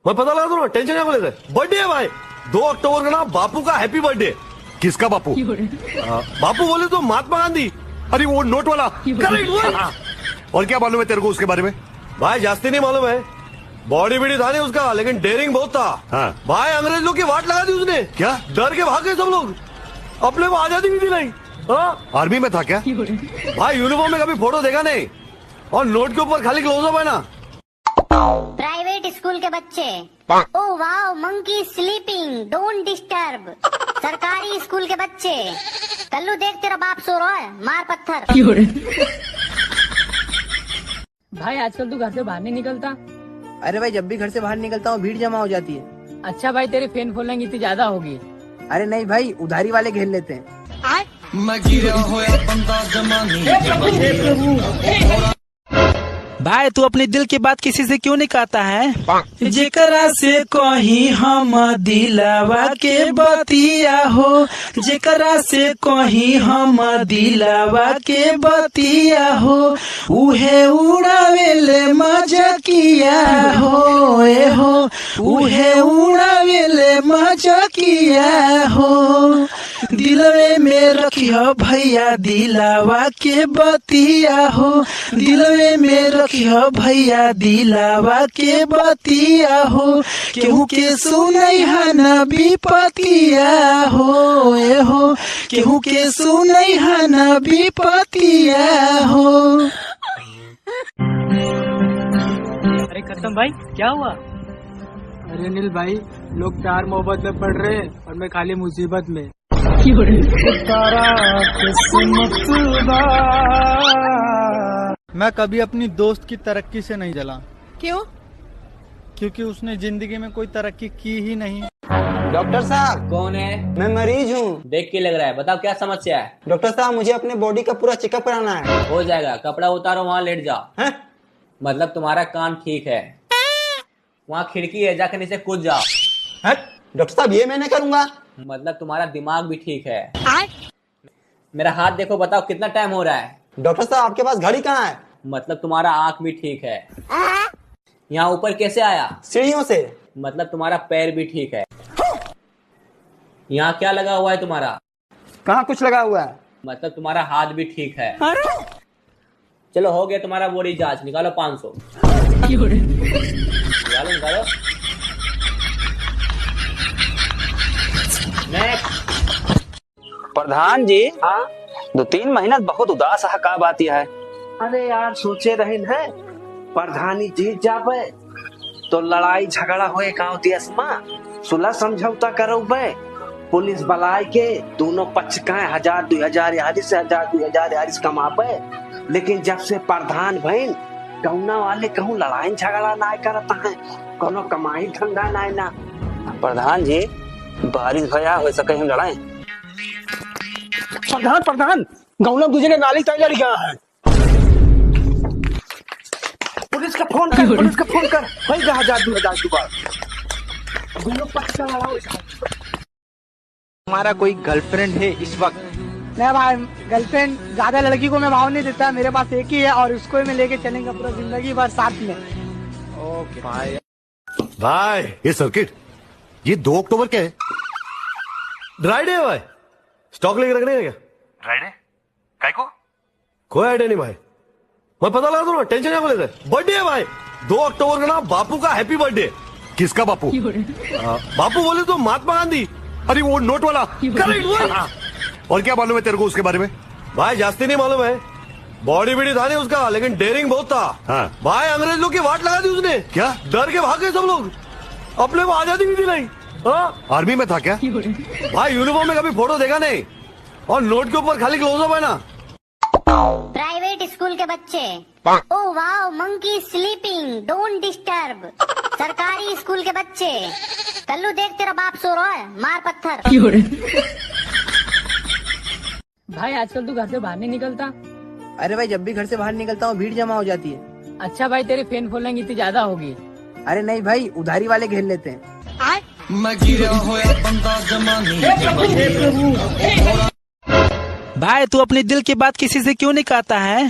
मैं पता लगा दूंगा, टेंशन क्या लेते? बर्थडे है भाई, दो अक्टूबर का ना बापू का हैप्पी बर्थडे। किसका बापू? आ, बापू बोले तो महात्मा गांधी। अरे, वो नोट वाला। करेक्ट, वही। हाँ। और क्या मालूम है तेरे को उसके बारे में? भाई, जास्ती नहीं मालूम है, बॉडी बीडी था नहीं उसका, लेकिन डेयरिंग बहुत था। हाँ। भाई, अंग्रेज लोग की वाट लगा दी उसने। क्या? डर के भाग गए सब लोग, अपने को आजादी भी दिलाई। हाँ। आर्मी में था क्या? भाई, यूनिफॉर्म में कभी फोटो देखा नहीं, और नोट के ऊपर खाली क्लोजअप है ना। प्राइवेट स्कूल के बच्चे। ओ वाओ, मंकी स्लीपिंग, डोंट डिस्टर्ब। सरकारी स्कूल के बच्चे। कल्लू देख, तेरा बाप सो रहा है, मार पत्थर। भाई, आजकल तू घर से बाहर नहीं निकलता। अरे भाई, जब भी घर से बाहर निकलता हूँ, भीड़ जमा हो जाती है। अच्छा भाई, तेरी फैन फॉलोइंग इतनी ज्यादा होगी। अरे नहीं भाई, उधारी वाले घेर लेते हैं। मैं गिरा होया बंदा जमानी। भाई, तू अपने दिल की बात किसी से क्यों नहीं कहता है? जेकरा से कही हम दिलवा के बतिया हो, जेकरा से कही हम दिलवा के बतिया हो, उहे उड़ावेले मजाकिया हो, ए हो, उहे उड़ावेले मजाकिया हो। दिलवे में रखिह भैया दिलवा के बतिया हो, दिलवे में रखिह भैया दिलवा के बतिया हो। केहू के सुनैहा न विपतिया हो, ए हो, केहू के सुनैहा न विपतिया हो। अरे करसम भाई, क्या हुआ? अरे अनिल भाई, लोग प्यार मोहब्बत में पड़ रहे हैं और मैं खाली मुसीबत में। मैं कभी अपनी दोस्त की तरक्की से नहीं जला। क्यों? क्योंकि उसने जिंदगी में कोई तरक्की की ही नहीं। डॉक्टर साहब। कौन है? मैं मरीज हूँ। देख के लग रहा है, बताओ क्या समस्या है? डॉक्टर साहब, मुझे अपने बॉडी का पूरा चेकअप कराना है। हो जाएगा, कपड़ा उतारो, वहाँ लेट जाओ। हैं? मतलब तुम्हारा कान ठीक है, वहाँ खिड़की है, जाकर नीचे कूद जाओ। हैं? डॉक्टर साहब, ये मैं नहीं करूंगा। मतलब तुम्हारा दिमाग भी ठीक है। मेरा हाथ देखो, बताओ कितना टाइम हो रहा है। डॉक्टर साहब, आपके पास घड़ी कहाँ है? मतलब तुम्हारा आँख भी ठीक है। यहाँ ऊपर कैसे आया? सीढ़ियों से। मतलब तुम्हारा पैर भी ठीक है। यहाँ क्या लगा हुआ है तुम्हारा? कहाँ कुछ लगा हुआ है? मतलब तुम्हारा हाथ भी ठीक है। अरे! चलो, हो गया तुम्हारा बॉडी जांच, निकालो पाँच सौ। निकालो, निकालो। नेक्स्ट। प्रधान जी, हाँ? दो तीन महीना बहुत उदास है, का बात यह है? अरे यार, सोचे रहिन है, प्रधानी जीत जाबे, तो लड़ाई झगड़ा होए गाँव देस मा, सुलह समझौता करउबे, पुलिस बलाय के दोनों पक्ष का हजार, दुई हजार यारी से, हजार, दुई हजार यारी से कमाबे। लेकिन जब से प्रधान भइन, गौना वाले कहूँ लड़ाई झगड़ा नाय करत हैं, कोनो कमाई धंधा नाय ना। प्रधान जी, बारिश भया, हो सके हम लड़ाई। प्रधान, प्रधान, गौना दूजे ने नाली तय लड़ गया है। पुलिस का फोन कर, पुलिस का फोन कर। भाई, जहाँ जा, दूर जा, दूर। दोनों पक्ष का लड़ाओ। तुम्हारा कोई गर्लफ्रेंड है इस वक्त? नहीं भाई, गर्लफ्रेंड ज्यादा लड़की को मैं भाव नहीं देता, मेरे पास एक ही है और उसको ही मैं लेके चलेंगे पूरा जिंदगी भर साथ में। ओके भाई। भाई, ये सर्किट, ये दो अक्टूबर क्या है? ड्राई डे है भाई, स्टॉक लेके रखने हैं क्या? ड्राई डे? काय को? कोई आइडिया नहीं भाई, मैं पता लगा दूंगा, टेंशन क्या लेते हैं? बर्थडे है भाई, दो अक्टूबर का ना बापू का हैप्पी बर्थडे। किसका बापू? आ, बापू बोले तो महात्मा गांधी। अरे वो नोट वाला। करेक्ट, वही। हाँ। और क्या मालूम है तेरे को उसके बारे में? भाई जास्ती नहीं मालूम है, बॉडी बड़ी था नहीं उसका, लेकिन डेयरिंग बहुत था। हाँ। भाई, अंग्रेज लोग की वाट लगा दी उसने। क्या? डर के भाग गए सब लोग। अपने को आजादी भी दिलाई। हाँ? आर्मी में था क्या? भाई, यूनिफॉर्म में कभी फोटो देखा नहीं, और नोट के ऊपर खाली क्लोजअप है ना। प्राइवेट स्कूल के बच्चे। ओ वाओ, मंकी स्लीपिंग, डोंट डिस्टर्ब। सरकारी स्कूल के बच्चे। कल्लू, देख, तेरा बाप सो रहा है, मार पत्थर। भाई, आजकल तू घर से बाहर नहीं निकलता। अरे भाई, जब भी घर से बाहर निकलता हूँ, भीड़ जमा हो जाती है। अच्छा भाई, तेरी फैन फॉलोइंग इतनी ज्यादा होगी। अरे नहीं भाई, उधारी वाले घेर लेते हैं। मैं गिरा होया बंदा जमानी। भाई, तू अपने दिल की बात किसी से क्यों नहीं कहता है?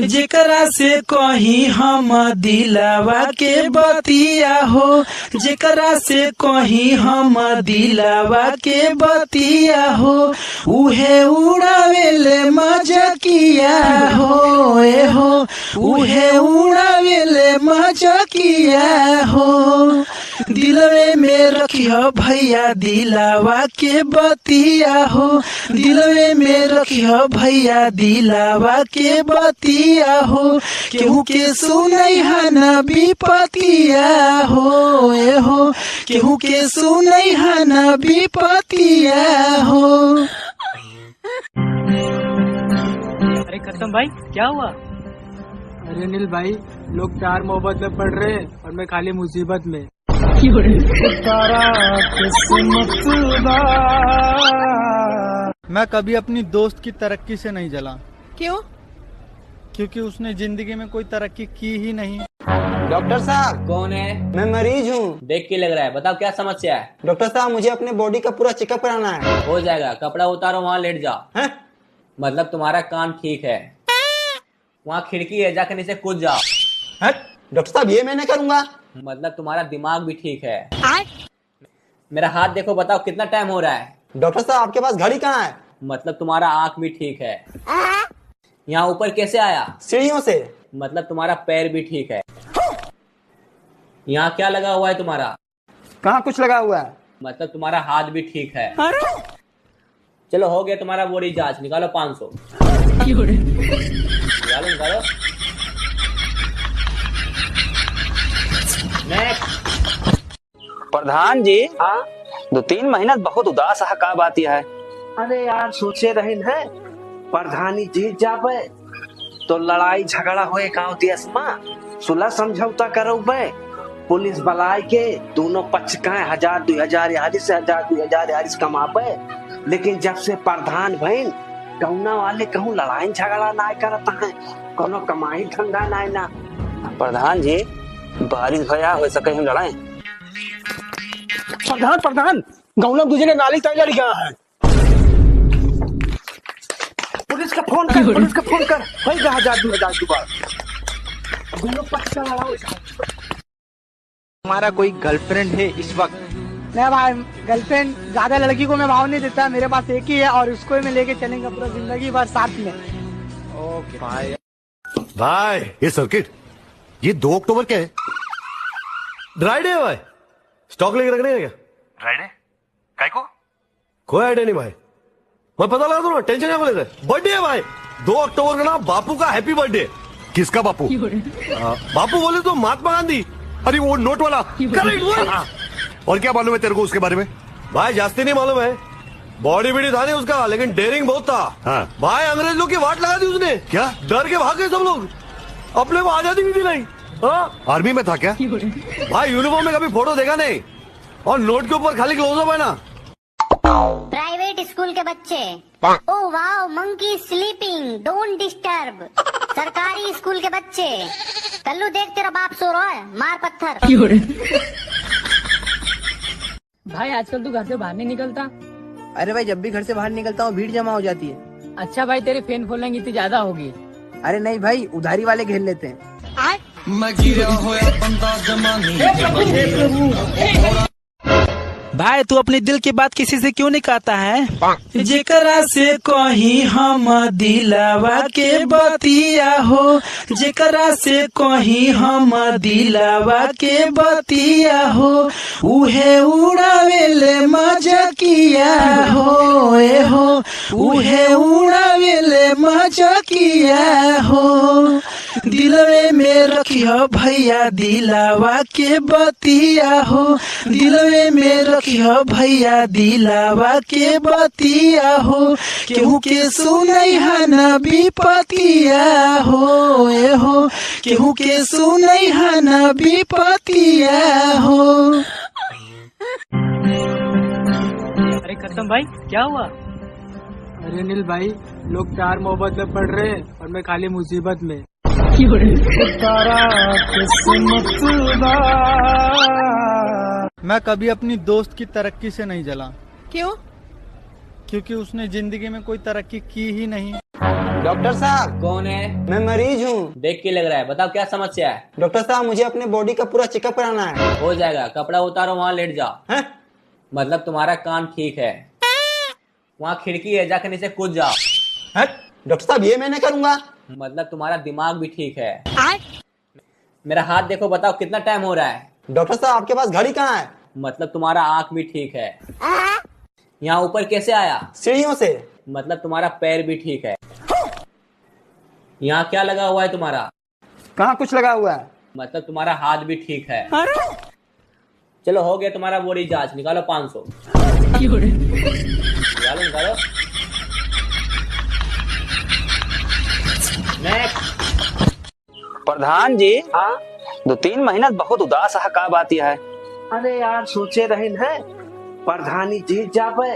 जेकरा से कहीं हम दिलवा के बतिया हो, जेकरा से कहीं हम दिलवा के बतिया हो, उहे उड़ावेले मजकिया हो, ए हो, उहे उड़ावेले मजकिया हो। दिलवे में रखिह भैया दिलवा के बतिया हो, दिलवे में रखिह भैया दिलवा के बतिया हो। केहू के सुनैहा न विपतिया हो, ए हो, केहू के सुनैहा न विपतिया हो। अरे करसम भाई, क्या हुआ? अरे अनिल भाई, लोग प्यार मोहब्बत में पड़ रहे हैं और मैं खाली मुसीबत में। मैं कभी अपनी दोस्त की तरक्की से नहीं जला। क्यों? क्योंकि उसने जिंदगी में कोई तरक्की की ही नहीं। डॉक्टर साहब। कौन है? मैं मरीज हूँ। देख के लग रहा है, बताओ क्या समस्या है? डॉक्टर साहब, मुझे अपने बॉडी का पूरा चेकअप कराना है। हो जाएगा, कपड़ा उतारो, वहाँ लेट जाओ। हैं? मतलब तुम्हारा कान ठीक है, वहाँ खिड़की है, जाके नीचे कूद जाओ। हट, डॉक्टर साहब, ये मैं नहीं करूंगा। मतलब तुम्हारा दिमाग भी ठीक है। मेरा हाथ देखो, बताओ कितना टाइम हो रहा है। डॉक्टर साहब, आपके पास घड़ी कहाँ है? मतलब तुम्हारा आंख भी ठीक है। यहाँ ऊपर कैसे आया? सीढ़ियों से। मतलब तुम्हारा पैर भी ठीक है। यहाँ क्या लगा हुआ है तुम्हारा? कहाँ कुछ लगा हुआ है? मतलब तुम्हारा हाथ भी ठीक है। अरे! चलो, हो गया तुम्हारा बॉडी जांच, निकालो पाँच सौ। निकालो, निकालो। नेक्स्ट। प्रधान जी। हाँ? दो तीन महीना बहुत उदास है, का बात यह है? अरे यार, सोचे रहिन है, प्रधानी जीत जाबे, तो लड़ाई झगड़ा होए गाँव देश मा, सुलह समझौता करौबे, पुलिस बलाए के दोनों पक्ष का हजार दुई हजार यारी से, हजार दुई हजार यारी से कमाबे। लेकिन जब से प्रधान भइन, गौना वाले कहूँ लड़ाई झगड़ा नाय करत हैं, कोनो कमाई धंधा नाय ना। प्रधान जी, बारिश भया, हो सके हम लड़ाएं। प्रधान, प्रधान, गौना दूजे के नाली तय लड़ी गया है। पुलिस का फोन कर, पुलिस का फोन कर। होई गा हजार, दो हजार दोबारा। दोनों पक्ष का लड़ाओ। हमारा कोई गर्लफ्रेंड है इस वक्त? नहीं भाई, गर्लफ्रेंड ज्यादा लड़की को मैं भाव नहीं देता, मेरे पास एक ही है और उसको ही मैं लेके चलेंगे पूरा जिंदगी भर साथ में। ओके भाई। भाई, ये सर्किट, ये दो अक्टूबर क्या है? ड्राई डे है भाई, स्टॉक लेके रखने का क्या? ड्राई डे? काय को? कोई आइडिया नहीं भाई, मैं पता लगा दूंगा, टेंशन क्या लेते? बर्थडे है भाई, दो अक्टूबर का ना बापू का हैप्पी बर्थडे। किसका बापू? आ, बापू बोले तो महात्मा गांधी। अरे वो नोट वाला। करेक्ट वही। हाँ। और क्या मालूम है तेरे को उसके बारे में? भाई जास्ती नहीं मालूम है, बॉडी बीडी था नहीं उसका, लेकिन डेयरिंग बहुत था। हाँ। भाई अंग्रेज लोग की वाट लगा दी उसने। क्या? डर के भाग गए सब लोग, अपने को आजादी भी दिलाई। हाँ? आर्मी में था क्या? भाई यूनिफॉर्म में कभी फोटो देखा नहीं, और नोट के ऊपर खाली क्लोजअप है ना। प्राइवेट स्कूल के बच्चे। ओ वाओ, मंकी स्लीपिंग, डोंट डिस्टर्ब। सरकारी स्कूल के बच्चे। कल्लू देख, तेरा बाप सो रहा है, मार पत्थर। भाई आजकल तू घर से बाहर नहीं निकलता। अरे भाई, जब भी घर से बाहर निकलता हूँ, भीड़ जमा हो जाती है। अच्छा भाई, तेरी फैन फॉलोइंग इतनी ज्यादा होगी। अरे नहीं भाई, उधारी वाले घेर लेते हैं। मैं गिरा होया बंदा जमानी। भाई, तू अपने दिल की बात किसी से क्यों नहीं कहता है? जेकरा से कहीं हम दिलवा के बतिया हो, जेकरा से कहीं हम दिलवा के बतिया हो, उहे उड़ावेले मजाकिया हो, ए हो, उहे उड़ावेले मजाकिया हो। दिलवे में रखिह भैया दिलवा के बतिया हो, दिलवे में रखिह भैया दिलवा के बतिया हो। केहू के सुनैहा न विपतिया हो, ए हो, केहू के सुनैहा न विपतिया हो। अरे खत्म भाई, क्या हुआ? अरे अनिल भाई, लोग प्यार मोहब्बत में पड़ रहे हैं और मैं खाली मुसीबत में। मैं कभी अपनी दोस्त की तरक्की से नहीं जला। क्यों? क्योंकि उसने जिंदगी में कोई तरक्की की ही नहीं। डॉक्टर साहब। कौन है? मैं मरीज हूँ। देख के लग रहा है, बताओ क्या समस्या है? डॉक्टर साहब, मुझे अपने बॉडी का पूरा चेकअप कराना है। हो जाएगा, कपड़ा उतारो, वहाँ लेट जाओ। हैं? मतलब तुम्हारा काम ठीक है, वहाँ खिड़की है, जाकर नीचे कूद जाओ। हट, डॉक्टर साहब, ये मैं नहीं करूँगा। मतलब तुम्हारा दिमाग भी ठीक है। मेरा हाथ देखो, बताओ कितना टाइम हो रहा है। डॉक्टर साहब, आपके पास घड़ी कहाँ है? मतलब तुम्हारा आँख भी ठीक है। यहाँ ऊपर कैसे आया? सीढ़ियों से। मतलब तुम्हारा पैर भी ठीक है। यहाँ क्या लगा हुआ है तुम्हारा? कहाँ कुछ लगा हुआ है? मतलब तुम्हारा हाथ भी ठीक है। अरे! चलो, हो गया तुम्हारा बॉडी जांच, निकालो पाँच सौ। निकालो, निकालो। Next। प्रधान जी, हाँ? दो तीन महीना बहुत उदास है, का बात यह है? अरे यार, सोचे रहिन है, प्रधानी जीत जाबे,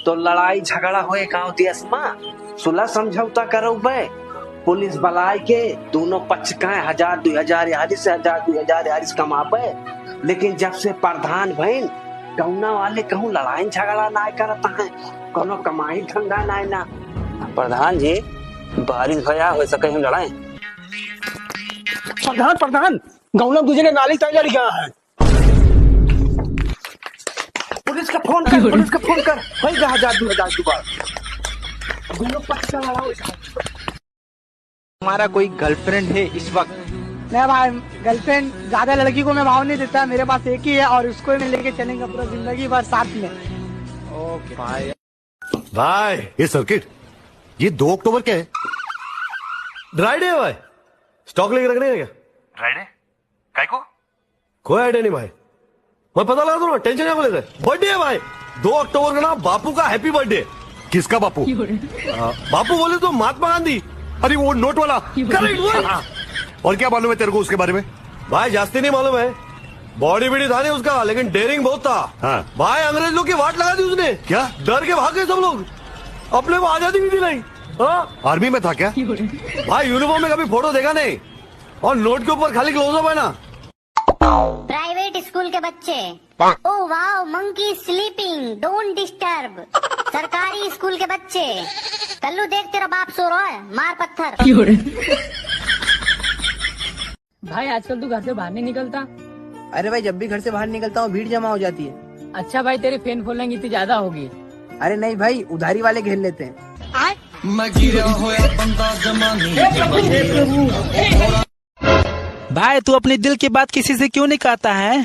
तो लड़ाई झगड़ा होए गांव देश मा, सुलह समझौता करौबे, पुलिस बलाए के दोनों पक्ष का हजार दुई हजार यारी से, हजार दुई हजार यारी से कमाबे। लेकिन जब से प्रधान भइन, गौना वाले कहूँ लड़ाई झगड़ा नाय करत हैं, कोनो कमाई धंधा नाय ना। प्रधान जी, बारिश भया, हो सके हम लड़ाएं। प्रधान, प्रधान, गौना दूजे ने नाली तय लड़ गया है। पुलिस का फोन कर, पुलिस का फोन कर। भाई, दो हजार, दो हजार जुगाड़। दोनों पक्ष का लड़ाओ। तुम्हारा कोई गर्लफ्रेंड है इस वक्त? नहीं भाई, गर्लफ्रेंड ज्यादा लड़की को मैं भाव नहीं देता, मेरे पास एक ही है और उसको ही मैं लेके चलेंगे पूरा जिंदगी भर साथ में। ओके भाई। भाई, ये सर्किट, ये दो अक्टूबर क्या है? ड्राई डे है भाई, स्टॉक लेके रखने का क्या? ड्राई डे? काय को? कोई आइडिया नहीं भाई, मैं पता लगा दूंगा, टेंशन क्या लेते हैं? बर्थडे है भाई, दो अक्टूबर का ना बापू का हैप्पी बर्थडे। किसका बापू? आ, बापू बोले तो महात्मा गांधी। अरे वो नोट वाला। करेक्ट वही। हाँ। और क्या मालूम है तेरे को उसके बारे में? भाई जास्ती नहीं मालूम है, बॉडी बीडी था नहीं उसका, लेकिन डेयरिंग बहुत था। हाँ। भाई अंग्रेज लोग की वाट लगा दी उसने। क्या? डर के भाग गए सब लोग, अपने को आजादी भी दिलाई। हाँ? आर्मी में था क्या? भाई यूनिफॉर्म में कभी फोटो देखा नहीं, और नोट के ऊपर खाली क्लोजअप है ना। प्राइवेट स्कूल के बच्चे। Oh wow, monkey sleeping, don't disturb। सरकारी स्कूल के बच्चे। कल्लू देख, तेरा बाप सो रहा है, मार पत्थर। भाई, आजकल तू घर से बाहर नहीं निकलता। अरे भाई, जब भी घर से बाहर निकलता हूँ, भीड़ जमा हो जाती है। अच्छा भाई, तेरी फैन फॉलोइंग इतनी ज्यादा होगी। अरे नहीं भाई, उधारी वाले घेर लेते हैं। मैं गिरा होया बंदा जमानी। भाई, तू अपने दिल की बात किसी से क्यों नहीं कहता है?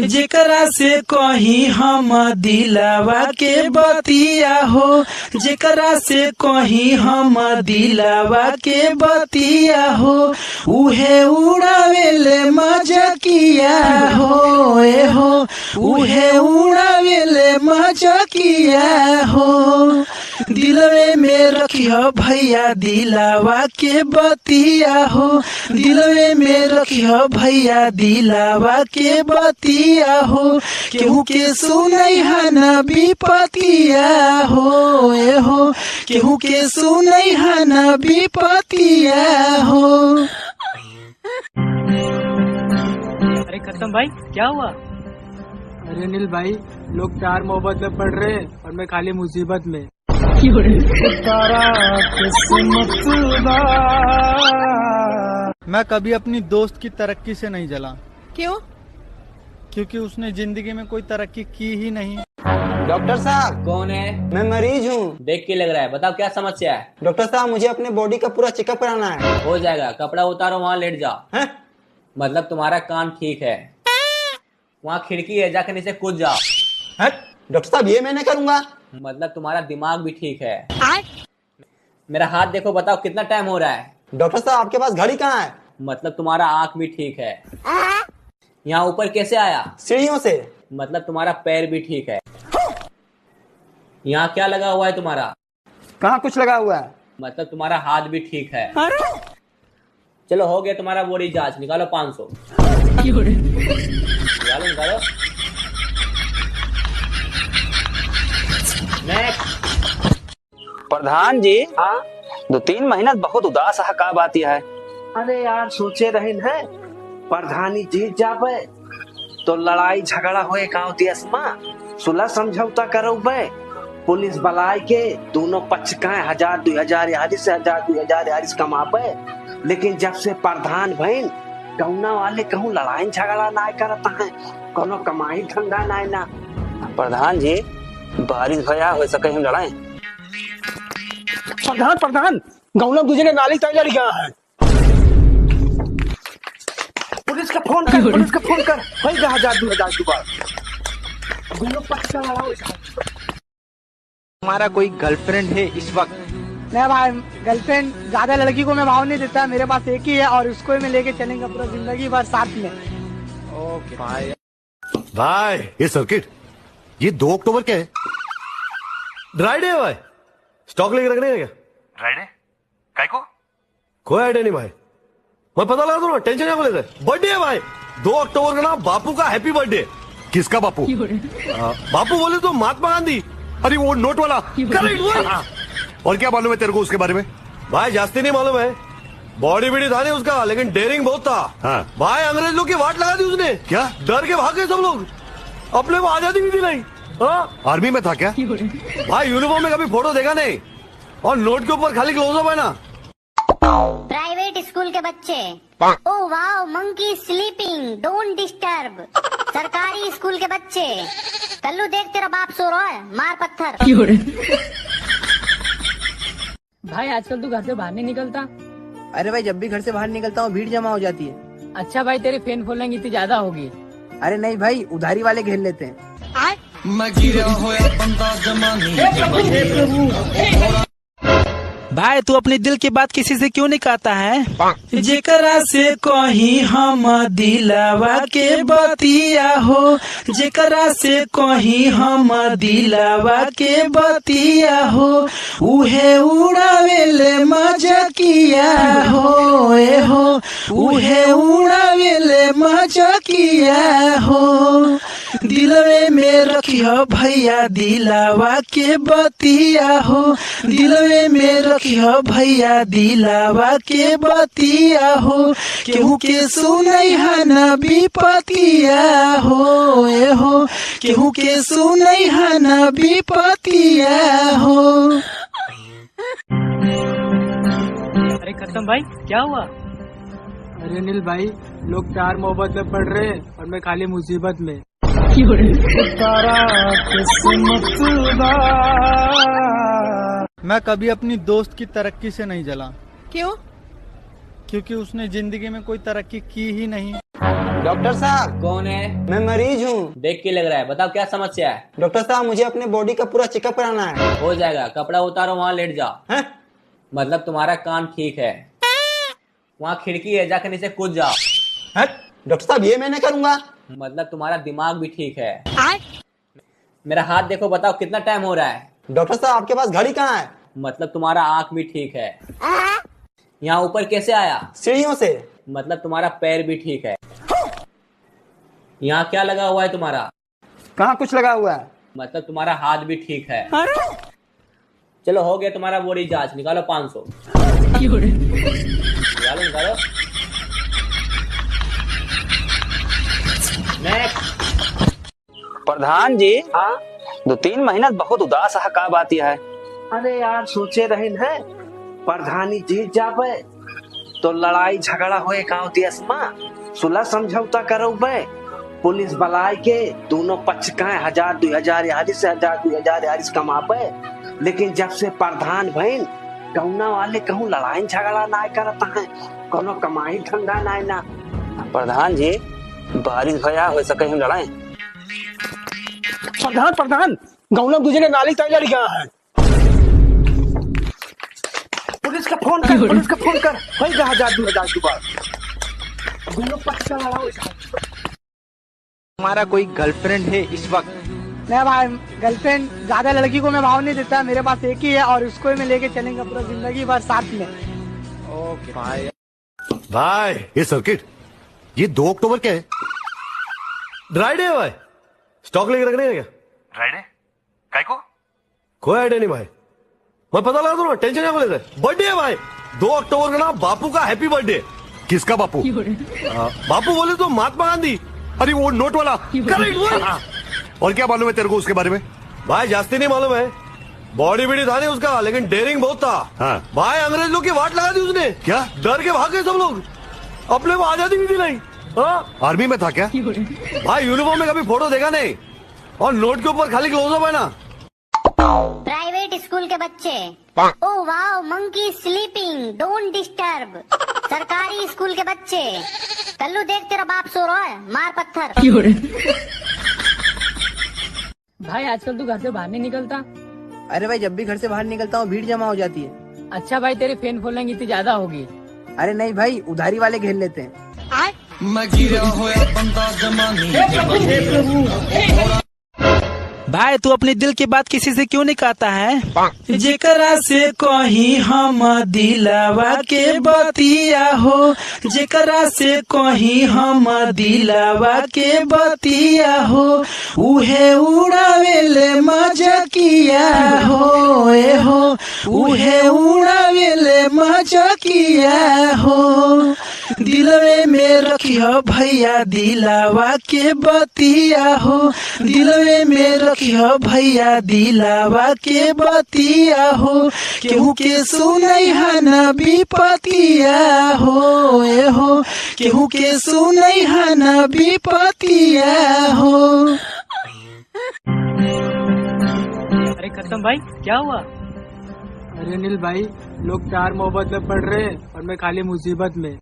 जेकरा से कहीं हम दिलवा के बतिया हो, जेकरा से कहीं हम दिलवा के बतिया हो, उहे उड़ावेले मजाकिया हो, ए हो, उहे उड़ावेले मजाकिया हो। दिलवे में रखिह भैया दिलवा के बतिया हो, दिलवे में रखिह भैया दिलवा के बतिया हो। केहू के सुनैहा न विपतिया हो, ए हो, केहू के सुनैहा न विपतिया हो। अरे खत्म भाई, क्या हुआ? अरे अनिल भाई, लोग प्यार मोहब्बत में पड़ रहे हैं और मैं खाली मुसीबत में। मैं कभी अपनी दोस्त की तरक्की से नहीं जला। क्यों? क्योंकि उसने जिंदगी में कोई तरक्की की ही नहीं। डॉक्टर साहब। कौन है? मैं मरीज हूँ। देख के लग रहा है, बताओ क्या समस्या है? डॉक्टर साहब, मुझे अपने बॉडी का पूरा चेकअप कराना है। हो जाएगा, कपड़ा उतारो, वहाँ लेट जाओ। हैं? मतलब तुम्हारा कान ठीक है, वहाँ खिड़की है, जाके नीचे कूद जाओ। हैं? डॉक्टर साहब, ये मैं नहीं करूँगा। मतलब तुम्हारा दिमाग भी ठीक है। मेरा हाथ देखो, बताओ कितना टाइम हो रहा है? डॉक्टर साहब, आपके पास घड़ी कहाँ है? मतलब तुम्हारा आँख भी ठीक है। यहाँ ऊपर कैसे आया? सीढ़ियों से। मतलब तुम्हारा पैर भी ठीक है। यहाँ क्या लगा हुआ है तुम्हारा? कहाँ कुछ लगा हुआ है? मतलब तुम्हारा हाथ भी ठीक है। चलो, हो गया तुम्हारा बॉडी जांच, निकालो पाँच सौ। निकालो, निकालो। नेक्स्ट। प्रधान जी। हाँ? दो तीन महीना बहुत उदास है, का बात यह है? अरे यार, सोचे रहिन है, प्रधानी जीत जाबे तो लड़ाई झगड़ा होए गाँव देश मा, सुलह समझौता करौबे, पुलिस बलाए के दोनों पक्ष का हजार दुई हजार यारी से, हजार दुई हजार यारी से कमाबे, लेकिन जब से प्रधान भइन, गौना वाले कहूँ लड़ाई झगड़ा नाय करत हैं, कोनो कमाई धंधा नाय ना। प्रधान जी, बारिश भया, हो सके हम लड़ाएं। प्रधान, प्रधान, गौना दूजे ने नाली तय लड़ गया है। पुलिस का फोन कर, पुलिस का फोन कर। होई गा हजार, दो हजार जुगाड़। दोनों पक्ष का लड़ाओ। हमारा कोई गर्लफ्रेंड है इस वक्त? नहीं भाई, गर्लफ्रेंड ज्यादा लड़की को मैं भाव नहीं देता, मेरे पास एक ही है और उसको ही मैं लेके चलेंगे पूरा जिंदगी भर साथ में। ओके भाई। भाई, ये सर्किट, ये दो अक्टूबर क्या है? ड्राई डे है भाई, स्टॉक लेके रखने हैं क्या? ड्राई डे? काय को? कोई आइडिया नहीं भाई, मैं पता लगा दूंगा, टेंशन क्या लेते? बर्थडे है भाई, दो अक्टूबर का ना बापू का हैप्पी बर्थडे। किसका बापू? आ, बापू बोले तो महात्मा गांधी। अरे वो नोट वाला। करेक्ट, वही। हाँ। और क्या मालूम है तेरे को उसके बारे में? भाई जास्ती नहीं मालूम है, बॉडी बीडी था नहीं उसका, लेकिन डेयरिंग बहुत था। हाँ। भाई अंग्रेज लोग की वाट लगा दी उसने। क्या? डर के भाग गए सब लोग, अपने को आजादी भी दिलाई। हाँ? आर्मी में था क्या? भाई यूनिफॉर्म में कभी फोटो देखा नहीं, और नोट के ऊपर खाली क्लोजअप है ना। प्राइवेट स्कूल के बच्चे। Oh wow, monkey sleeping, don't disturb। सरकारी स्कूल के बच्चे। कल्लू देख, तेरा बाप सो रहा है, मार पत्थर। भाई, आजकल तू घर से बाहर नहीं निकलता? अरे भाई, जब भी घर से बाहर निकलता हूँ, भीड़ जमा हो जाती है। अच्छा भाई, तेरी फैन फॉलोइंग इतनी ज्यादा होगी। अरे नहीं भाई, उधारी वाले घेर लेते हैं। मैं गिरा होया बंदा जमानी, जमानी। भाई, तू अपने दिल की बात किसी से क्यों नहीं कहता है? जेकरा से कहीं हम दिलवा के बतिया हो, जेकरा से कहीं हम दिलवा के बतिया हो, उहे उड़ावेले मजाकिया हो, ए हो, उहे उड़ावेले मजाकिया हो। दिलवे में रखिह भैया दिलवा के बतिया हो, दिलवे में रखिह भैया दिलवा के बतिया हो। केहू के सुनैहा न विपतिया हो, ए हो, केहू के सुनैहा न विपतिया हो। अरे करसम भाई, क्या हुआ? अरे अनिल भाई, लोग प्यार मोहब्बत में पड़ रहे हैं और मैं खाली मुसीबत में। मैं कभी अपनी दोस्त की तरक्की से नहीं जला। क्यों? क्योंकि उसने जिंदगी में कोई तरक्की की ही नहीं। डॉक्टर साहब। कौन है? मैं मरीज हूँ। देख के लग रहा है, बताओ क्या समस्या है? डॉक्टर साहब, मुझे अपने बॉडी का पूरा चेकअप कराना है। हो जाएगा, कपड़ा उतारो, वहाँ लेट जाओ। हैं? मतलब तुम्हारा कान ठीक है, वहाँ खिड़की है, जाके नीचे कूद जाओ। हैं? डॉक्टर साहब, ये मैं नहीं करूँगा। मतलब तुम्हारा दिमाग भी ठीक है। मेरा हाथ देखो, बताओ कितना टाइम हो रहा है? डॉक्टर साहब, आपके पास घड़ी कहाँ है? मतलब तुम्हारा आँख भी ठीक है। यहाँ ऊपर कैसे आया? सीढ़ियों से। मतलब तुम्हारा पैर भी ठीक है। यहाँ क्या लगा हुआ है तुम्हारा? कहाँ कुछ लगा हुआ है? मतलब तुम्हारा हाथ भी ठीक है। अरे! चलो, हो गया तुम्हारा बॉडी जांच, निकालो पाँच सौ। निकालो, निकालो। नेक्स्ट। प्रधान जी। हाँ? दो तीन महीना बहुत उदास है, का बात यह है? अरे यार, सोचे रहिन है, प्रधानी जीत जाबे तो लड़ाई झगड़ा होए गाँव देश मा, सुलह समझौता करौबे, पुलिस बलाय के दोनों पक्ष का हजार, दुई हजार यारी से, हजार, दुई हजार यारी से कमाबे, लेकिन जब से प्रधान भइन, गौना वाले कहूँ लड़ाई झगड़ा नाय करत हैं, कौनो कमाई धंधा नाय ना। प्रधान जी, बारिश भया, हो सके हम लड़ाई। प्रधान, प्रधान, गौना दूजे ने नाली तय लड़ गया है। पुलिस का फोन कर, पुलिस का फोन कर। होई गा हजार, दुई हजार जुगाड़। दोनों पक्ष का लड़ाओ। तुम्हारा कोई गर्लफ्रेंड है इस वक्त? नहीं भाई, गर्लफ्रेंड ज्यादा लड़की को मैं भाव नहीं देता, मेरे पास एक ही है और उसको ही मैं लेके चलेंगे पूरा जिंदगी भर साथ में। ओके भाई। भाई, ये सर्किट, ये दो अक्टूबर क्या है? ड्राई डे है भाई, स्टॉक लेके रखने का क्या? ड्राई डे? काय को? कोई आइडिया नहीं भाई, मैं पता लगा दूंगा, टेंशन क्या लेते? बर्थडे है भाई, दो अक्टूबर का ना बापू का हैप्पी बर्थडे। किसका बापू? आ, बापू बोले तो महात्मा गांधी। अरे वो नोट वाला। करेक्ट, वही। और क्या मालूम है तेरे को उसके बारे में? भाई जास्ती नहीं मालूम है, बॉडी बीडी था नहीं उसका, लेकिन डेयरिंग बहुत था। हाँ। भाई अंग्रेज लोग की वाट लगा दी उसने। क्या? डर के भाग गए सब लोग, अपने को आजादी भी दिलाई। हाँ। आर्मी में था क्या? भाई यूनिफॉर्म में कभी फोटो देखा नहीं, और नोट के ऊपर खाली क्लोजअप है ना। प्राइवेट स्कूल के बच्चे। ओ वाओ, मंकी स्लीपिंग, डोंट डिस्टर्ब। सरकारी स्कूल के बच्चे। कल्लू देख, तेरा बाप सो रहा है, मार पत्थर। भाई, आजकल तू घर से बाहर नहीं निकलता। अरे भाई, जब भी घर से बाहर निकलता हूँ, भीड़ जमा हो जाती है। अच्छा भाई, तेरी फैन फॉलोइंग इतनी ज्यादा होगी। अरे नहीं भाई, उधारी वाले घेर लेते हैं। मैं गिरा होया बंदा जमानी। भाई, तू अपने दिल की बात किसी से क्यों नहीं कहता है? जेकरा से कहीं हम दिलवा के बतिया हो, जेकरा से कहीं हम दिलवा के बतिया हो, उहे उड़ावेले मजाकिया हो, ए हो, उहे उड़ावेले मजाकिया हो। दिलवे में रखिह भैया दिलावा के बतिया हो, दिलवे में रखिह भैया दिलावा के बतिया हो। केहू के सुनैहा न विपतिया हो, ए हो, केहू के सुनैहा न विपतिया हो। अरे करसम भाई, क्या हुआ? अरे अनिल भाई, लोग प्यार मोहब्बत में पड़ रहे हैं और मैं खाली मुसीबत में।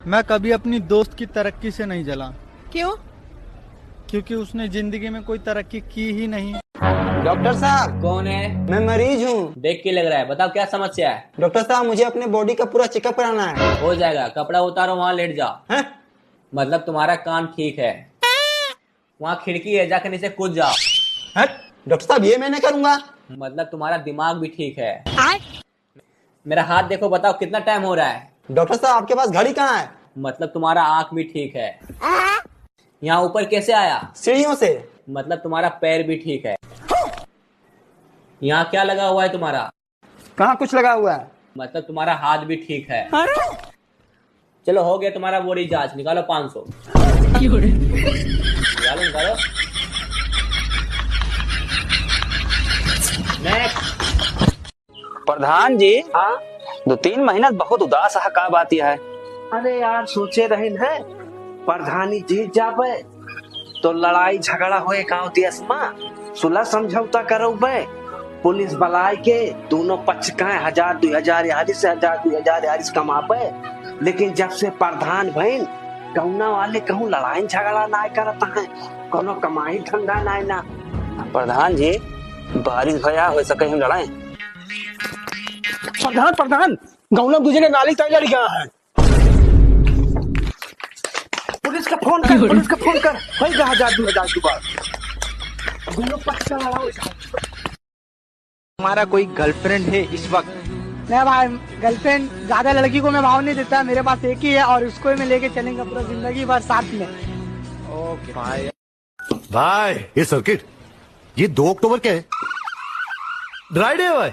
मैं कभी अपनी दोस्त की तरक्की से नहीं जला। क्यों? क्योंकि उसने जिंदगी में कोई तरक्की की ही नहीं। डॉक्टर साहब। कौन है? मैं मरीज हूँ। देख के लग रहा है, बताओ क्या समस्या है? डॉक्टर साहब, मुझे अपने बॉडी का पूरा चेकअप कराना है। हो जाएगा, कपड़ा उतारो, वहाँ लेट जाओ। हैं? मतलब तुम्हारा काम ठीक है, वहाँ खिड़की है, जाके नीचे कूद जाओ। हट, डॉक्टर साहब, ये मैं नहीं करूंगा। मतलब तुम्हारा दिमाग भी ठीक है। मेरा हाथ देखो, बताओ कितना टाइम हो रहा है। डॉक्टर साहब, आपके पास घड़ी कहाँ है? मतलब तुम्हारा आँख भी ठीक है। यहाँ ऊपर कैसे आया? सीढ़ियों से। मतलब तुम्हारा पैर भी ठीक है। यहाँ क्या लगा हुआ है तुम्हारा? कहाँ कुछ लगा हुआ है? मतलब तुम्हारा हाथ भी ठीक है। अरे! चलो, हो गया तुम्हारा बॉडी जांच, निकालो पाँच सौ। निकालो, निकालो। नेक्स्ट। प्रधान जी, हाँ? दो तीन महीना बहुत उदास है, का बात यह है? अरे यार, सोचे रहिन है प्रधानी जीत जाबे तो लड़ाई झगड़ा होए गाँव देश मा, सुलह समझौता करौबे, पुलिस बलाय के दोनों पक्ष का हजार दुई हजार यारी से, हजार दुई हजार यारी से कमाबे। लेकिन जब से प्रधान भइन, गौना वाले कहूँ लड़ाई झगड़ा नाय करत हैं, कौनो कमाई धंधा नाय ना। प्रधान जी, बारिश भया, हो सके हम लड़ाई। प्रधान, प्रधान, गौना दूजे ने नाली तय लड़ गया है। पुलिस का फोन कर, पुलिस का फोन कर। होई गा हजार, दुई हजार जुगाड़। दोनों पक्ष का लड़ाओ। तुम्हारा कोई गर्लफ्रेंड है इस वक्त? नहीं भाई, गर्लफ्रेंड ज्यादा लड़की को मैं भाव नहीं देता, मेरे पास एक ही है और उसको ही मैं लेके चलेंगे पूरा जिंदगी भर साथ में। ओके भाई। भाई, ये सर्किट, ये दो अक्टूबर क्या है? ड्राई डे है भाई,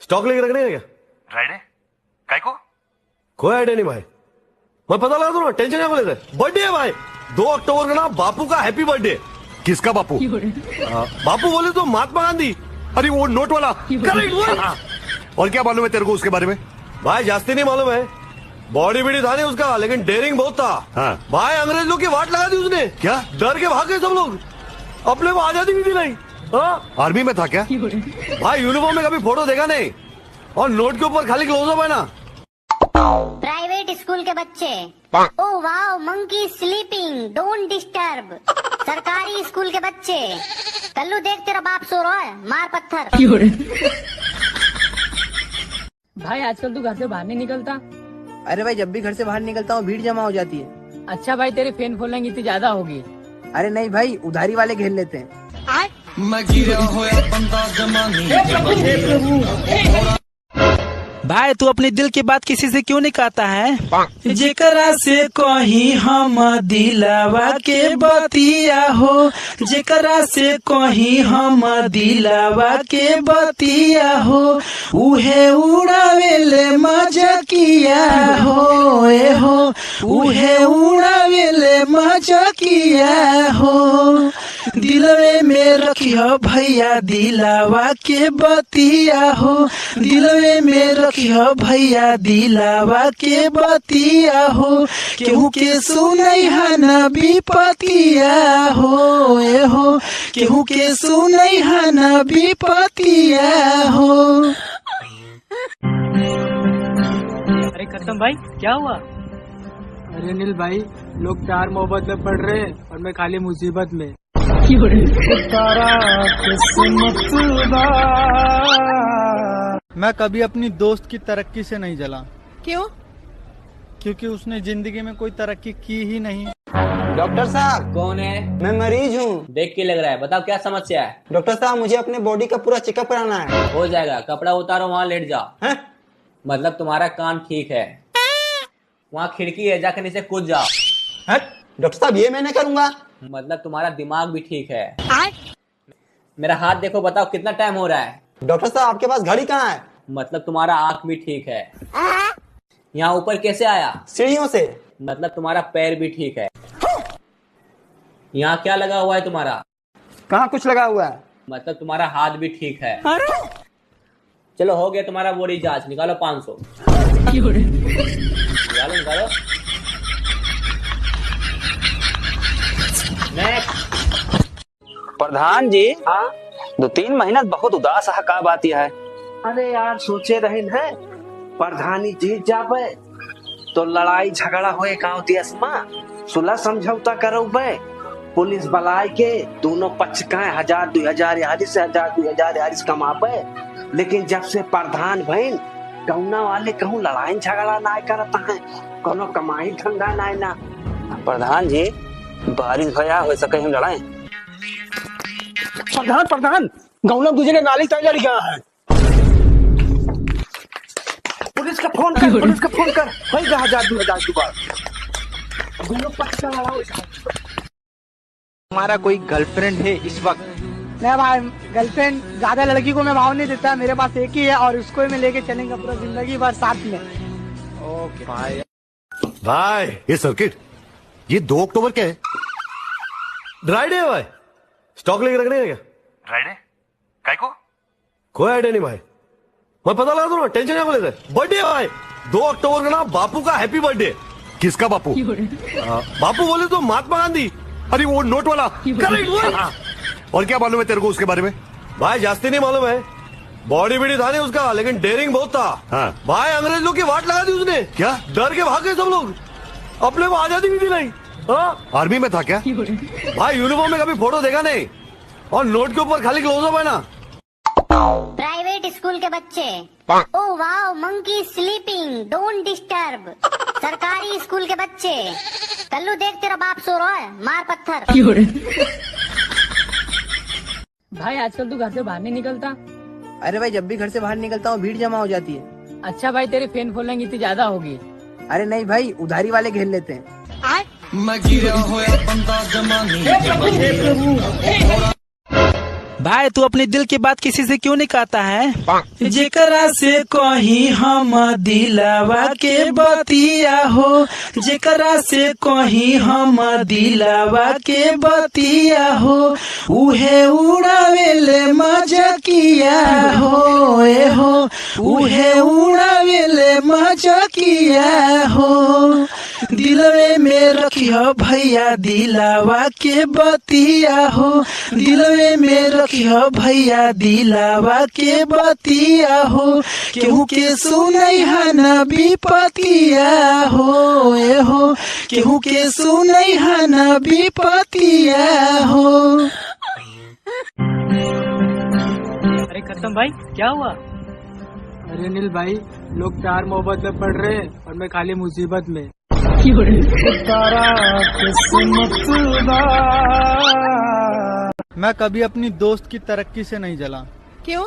स्टॉक लेके रखने का क्या? ड्राई डे? काय को? कोई आइडिया नहीं भाई, मैं पता लगा दूंगा, टेंशन क्या लेते? बर्थडे है भाई, दो अक्टूबर का ना बापू का हैप्पी बर्थडे। किसका बापू? आ, बापू बोले तो महात्मा गांधी। अरे वो नोट वाला। करेक्ट, वही। हाँ। और क्या मालूम है तेरे को उसके बारे में? भाई जास्ती नहीं मालूम है, बॉडी बीडी था नहीं उसका, लेकिन डेयरिंग बहुत था। हाँ। भाई, अंग्रेज लोग की वाट लगा दी उसने। क्या? डर के भाग गए सब लोग। अपने को आजादी भी दिलाई। हाँ? आर्मी में था क्या? भाई, यूनिफॉर्म में कभी फोटो देखा नहीं, और नोट के ऊपर खाली क्लोजअप है ना। प्राइवेट स्कूल के बच्चे। Oh wow, monkey sleeping, don't disturb। सरकारी स्कूल के बच्चे। कल्लू, देख, तेरा बाप सो रहा है, मार पत्थर। भाई, आजकल तू घर से बाहर नहीं निकलता? अरे भाई, जब भी घर से बाहर निकलता हूँ, भीड़ जमा हो जाती है। अच्छा भाई, तेरी फैन फॉलोइंग इतनी ज्यादा होगी। अरे नहीं भाई, उधारी वाले घेर लेते हैं। मैं गिरा होया बंदा जमानी। भाई, तू अपने दिल की बात किसी से क्यों नहीं कहता है? जेकरा से कहीं हम दिलवा के बतिया हो, जेकरा से कहीं हम दिलवा के बतिया हो, उहे उड़ावेले मजाकिया हो, ए हो, उहे उड़ावेले मजाकिया हो। दिलवे में रखिह भैया दिलवा के बतिया हो, दिलवे में रखिह भैया दिलवा के बतिया हो। केहू के सुनैहा न विपतिया हो, ए हो, केहू के सुनैहा न विपतिया हो। अरे करसम भाई, क्या हुआ? अरे अनिल भाई, लोग प्यार मोहब्बत में पड़ रहे हैं और मैं खाली मुसीबत में। मैं कभी अपनी दोस्त की तरक्की से नहीं जला। क्यों? क्योंकि उसने जिंदगी में कोई तरक्की की ही नहीं। डॉक्टर साहब। कौन है? मैं मरीज हूँ। देख के लग रहा है, बताओ क्या समस्या है? डॉक्टर साहब, मुझे अपने बॉडी का पूरा चेकअप कराना है। हो जाएगा, कपड़ा उतारो, वहाँ लेट जाओ। हैं? मतलब तुम्हारा कान ठीक है, वहाँ खिड़की है, जाके नीचे कूद जाओ। हट, डॉक्टर साहब, ये मैं नहीं करूंगा। मतलब तुम्हारा दिमाग भी ठीक है। मेरा हाथ देखो, बताओ कितना टाइम हो रहा है। डॉक्टर साहब, आपके पास घड़ी कहाँ है? मतलब तुम्हारा आँख भी ठीक है। यहाँ ऊपर कैसे आया? सीढ़ियों से। मतलब तुम्हारा पैर भी ठीक है। यहाँ क्या लगा हुआ है तुम्हारा? कहाँ कुछ लगा हुआ है? मतलब तुम्हारा हाथ भी ठीक है। अरे! चलो, हो गया तुम्हारा बॉडी जांच, निकालो पाँच सौ। निकालो, निकालो। नेक्स्ट। प्रधान जी। हाँ? दो तीन महीना बहुत उदास है, का बात यह है? अरे यार, सोचे रहिन है, प्रधानी जीत जाबे, तो लड़ाई झगड़ा होए गांव देश में, सुलह समझौता करौबे, पुलिस बलाए के दोनों पक्ष का हजार दुई हजार यारी से, हजार दुई हजार यारी से कमाबे। लेकिन जब से प्रधान भइन, गौना वाले कहूँ लड़ाई झगड़ा नाय करत हैं, कोनो कमाई धंधा नाय ना। प्रधान जी, बारिश भया, हो सके हम लड़ाई। प्रधान, प्रधान, गौना दूजे के नाली तय लड़ गया है। पुलिस का फोन कर, पुलिस का फोन कर। भाई, हजार दो हजार दोबारा। दोनों पक्ष का लड़ाओ। हमारा कोई गर्लफ्रेंड है इस वक्त? नहीं भाई, गर्लफ्रेंड ज्यादा लड़की को मैं भाव नहीं देता, मेरे पास एक ही है और उसको ही मैं लेके चलेंगे पूरा जिंदगी भर साथ में। ओके भाई। भाई, ये सर्किट, ये दो अक्टूबर क्या है? ड्राई डे है भाई, स्टॉक लेके रखने का क्या? ड्राई डे? काय को? कोई आइडिया नहीं भाई। मैं पता लगा दूंगा, टेंशन क्या लेते? बर्थडे है भाई, दो अक्टूबर का ना बापू का हैप्पी बर्थडे। किसका बापू? आ, बापू बोले तो महात्मा गांधी। अरे वो नोट वाला। करेक्ट वही। और क्या मालूम है तेरे को उसके बारे में? भाई जास्ती नहीं मालूम है, बॉडी बीडी था नहीं उसका, लेकिन डेयरिंग बहुत था। हाँ। भाई अंग्रेज लोग की वाट लगा दी उसने। क्या? डर के भाग गए सब लोग, अपने को आजादी भी दिलाई। हाँ? आर्मी में था क्या? भाई यूनिफॉर्म में कभी फोटो देखा नहीं, और नोट के ऊपर खाली क्लोजअप है ना। प्राइवेट स्कूल के बच्चे। Oh wow, monkey sleeping, don't disturb। सरकारी स्कूल के बच्चे। कल्लू देख, तेरा बाप सो रहा है, मार पत्थर। भाई आजकल तू घर से बाहर नहीं निकलता? अरे भाई, जब भी घर से बाहर निकलता हूँ, भीड़ जमा हो जाती है। अच्छा भाई, तेरी फैन फॉलोइंग इतनी ज्यादा होगी। अरे नहीं भाई, उधारी वाले घेर लेते हैं। मैं गिरा होया बंदा जमानी। भाई, तू अपने दिल की बात किसी से क्यों नहीं कहता है? जेकरा से कहीं हम दिलवा के बतिया हो, जेकरा से कहीं हम दिलवा के बतिया हो, उहे उड़ावेले मजकिया हो, ए हो, उहे उड़ावेले मजकिया हो। दिलवे में रखिह भैया दिलवा के बतिया हो, दिलवे में रखिह भैया दिलवा के बतिया हो। केहू के सुनैहा न विपतिया हो, ए हो, केहू के सुनैहा न विपतिया हो। अरे करसम भाई, क्या हुआ? अरे अनिल भाई, लोग प्यार मोहब्बत में पड़ रहे हैं और मैं खाली मुसीबत में। मैं कभी अपनी दोस्त की तरक्की से नहीं जला। क्यों?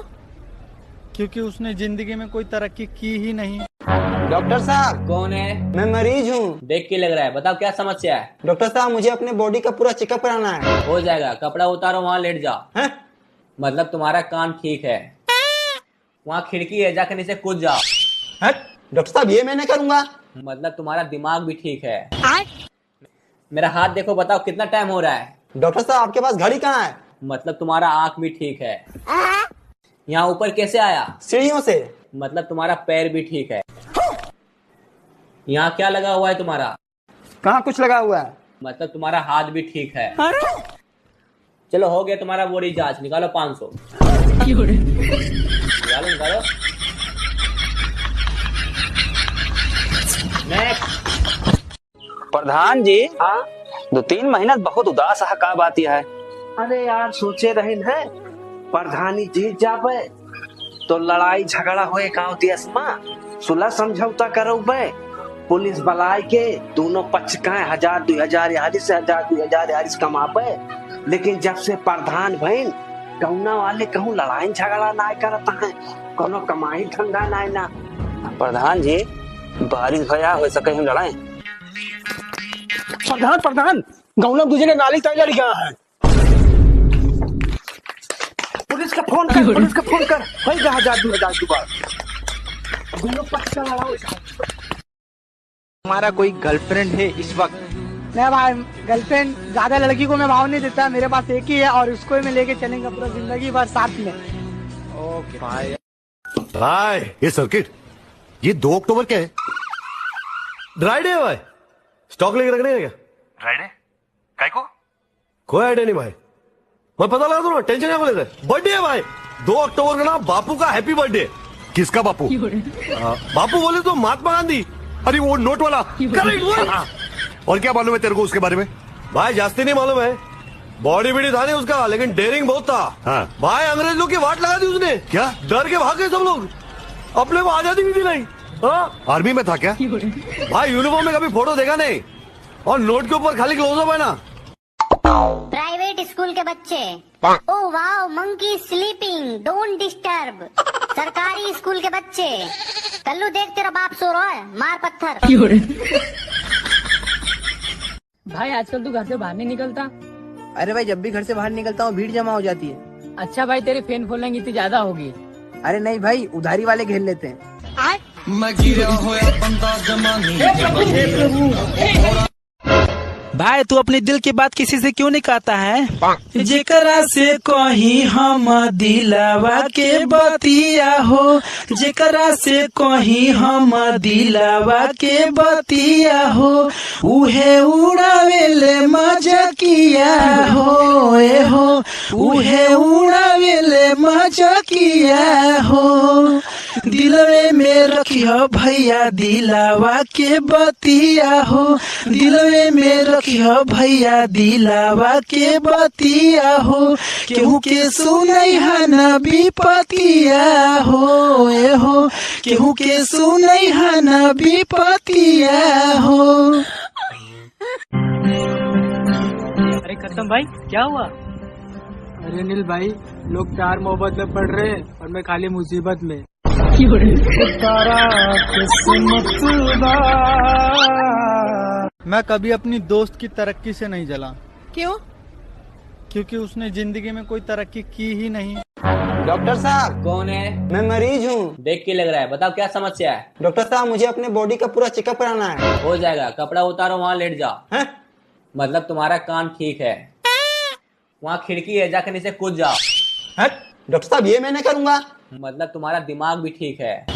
क्योंकि उसने जिंदगी में कोई तरक्की की ही नहीं। डॉक्टर साहब। कौन है? मैं मरीज हूँ। देख के लग रहा है, बताओ क्या समस्या है? डॉक्टर साहब, मुझे अपने बॉडी का पूरा चेकअप कराना है। हो जाएगा, कपड़ा उतारो, वहाँ लेट जाओ। हैं? मतलब तुम्हारा कान ठीक है, वहाँ खिड़की है, जाके नीचे कूद जाओ। हट, डॉक्टर साहब, ये मैं नहीं करूंगा। मतलब तुम्हारा दिमाग भी ठीक है। मेरा हाथ देखो, बताओ कितना टाइम हो रहा है। डॉक्टर साहब, आपके पास घड़ी कहाँ है? मतलब तुम्हारा आँख भी ठीक है। यहाँ ऊपर कैसे आया? सीढ़ियों से। मतलब तुम्हारा पैर भी ठीक है। यहाँ क्या लगा हुआ है तुम्हारा? कहाँ कुछ लगा हुआ है? मतलब तुम्हारा हाथ भी ठीक है। अरे! चलो, हो गया तुम्हारा बॉडी जांच, निकालो पाँच सौ। निकालो, निकालो। नेक्स्ट। प्रधान जी। हाँ? दो तीन महीना बहुत उदास है, का बात यह है? अरे यार, सोचे रहिन है, प्रधानी जीत जाबे, तो लड़ाई झगड़ा होए गाँव देश मा, सुलह समझौता करौबे, पुलिस बलाए के दोनों पक्ष का हजार दुई हजार यारी से, हजार दुई हजार यारी से कमाबे। लेकिन जब से प्रधान भइन, गौना वाले कहूँ लड़ाई झगड़ा नाय करत हैं, कोनो कमाई धंधा नाय ना। प्रधान जी, बारिश भया, हो सके हम लड़ाई। प्रधान, प्रधान, गौना दूजे ने नाली तय लड़ गया है। पुलिस का फोन कर, पुलिस का फोन कर। भाई, जहाँ जा, दूर जा, दूर। दोनों पक्ष का लड़ाओ। तुम्हारा कोई गर्लफ्रेंड है इस वक्त? नहीं भाई, गर्लफ्रेंड ज्यादा लड़की को मैं भाव नहीं देता, मेरे पास एक ही है और उसको ही मैं लेके चलेंगे पूरा जिंदगी भर साथ में। ओके भाई। भाई, ये सर्किट, ये दो अक्टूबर क्या है? ड्राई डे है भाई, स्टॉक लेके रखने हैं क्या? ड्राई डे? काय को? कोई आइडिया नहीं भाई, मैं पता लगा दूंगा, टेंशन क्या लेते? बर्थडे है भाई, दो अक्टूबर का ना बापू का हैप्पी बर्थडे। किसका बापू? आ, बापू बोले तो महात्मा गांधी। अरे वो नोट वाला। करेक्ट, वही। हाँ। और क्या मालूम है तेरे को उसके बारे में? भाई जास्ती नहीं मालूम है, बॉडी बीडी था नहीं उसका, लेकिन डेयरिंग बहुत था। हाँ। भाई अंग्रेज लोग की वाट लगा दी उसने। क्या? डर के भाग गए सब लोग, अपने को आजादी भी दिलाई। हाँ? आर्मी में था क्या? भाई यूनिफॉर्म में कभी फोटो देखा नहीं, और नोट के ऊपर खाली क्लोजअप है ना। प्राइवेट स्कूल के बच्चे। Oh wow, monkey sleeping, don't disturb। सरकारी स्कूल के बच्चे। कल्लू देख, तेरा बाप सो रहा है, मार पत्थर। भाई, आजकल तू घर से बाहर नहीं निकलता? अरे भाई, जब भी घर से बाहर निकलता हूँ, भीड़ जमा हो जाती है। अच्छा भाई, तेरी फैन फॉलोइंग इतनी ज्यादा होगी। अरे नहीं भाई, उधारी वाले घेर लेते हैं। भाई, तू अपने दिल की बात किसी से क्यों नहीं कहता है? जेकरा से कहीं हम दिलवा के बतिया हो, जेकरा से कहीं हम दिलवा के बतिया हो, उहे उड़ावेले मजकिया हो, ए हो, उहे उड़ावेले मजकिया हो। दिलवे में रखिह भैया दिलवा के बतिया हो, दिलवे में रखिह भैया दिलवा के बतिया हो। केहू के सुनैहा न विपतिया हो, ए हो, केहू के सुनैहा न विपतिया हो। अरे करसम भाई, क्या हुआ? अरे अनिल भाई, लोग प्यार मोहब्बत में पड़ रहे हैं और मैं खाली मुसीबत में। मैं कभी अपनी दोस्त की तरक्की से नहीं जला। क्यों? क्योंकि उसने जिंदगी में कोई तरक्की की ही नहीं। डॉक्टर साहब। कौन है? मैं मरीज हूँ। देख के लग रहा है, बताओ क्या समस्या है? डॉक्टर साहब, मुझे अपने बॉडी का पूरा चेकअप कराना है। हो जाएगा, कपड़ा उतारो, वहाँ लेट जाओ। हैं? मतलब तुम्हारा कान ठीक है, वहाँ खिड़की है, जाकर नीचे कूद जाओ। हैं? डॉक्टर साहब, ये मैं नहीं करूँगा। मतलब तुम्हारा दिमाग भी ठीक है।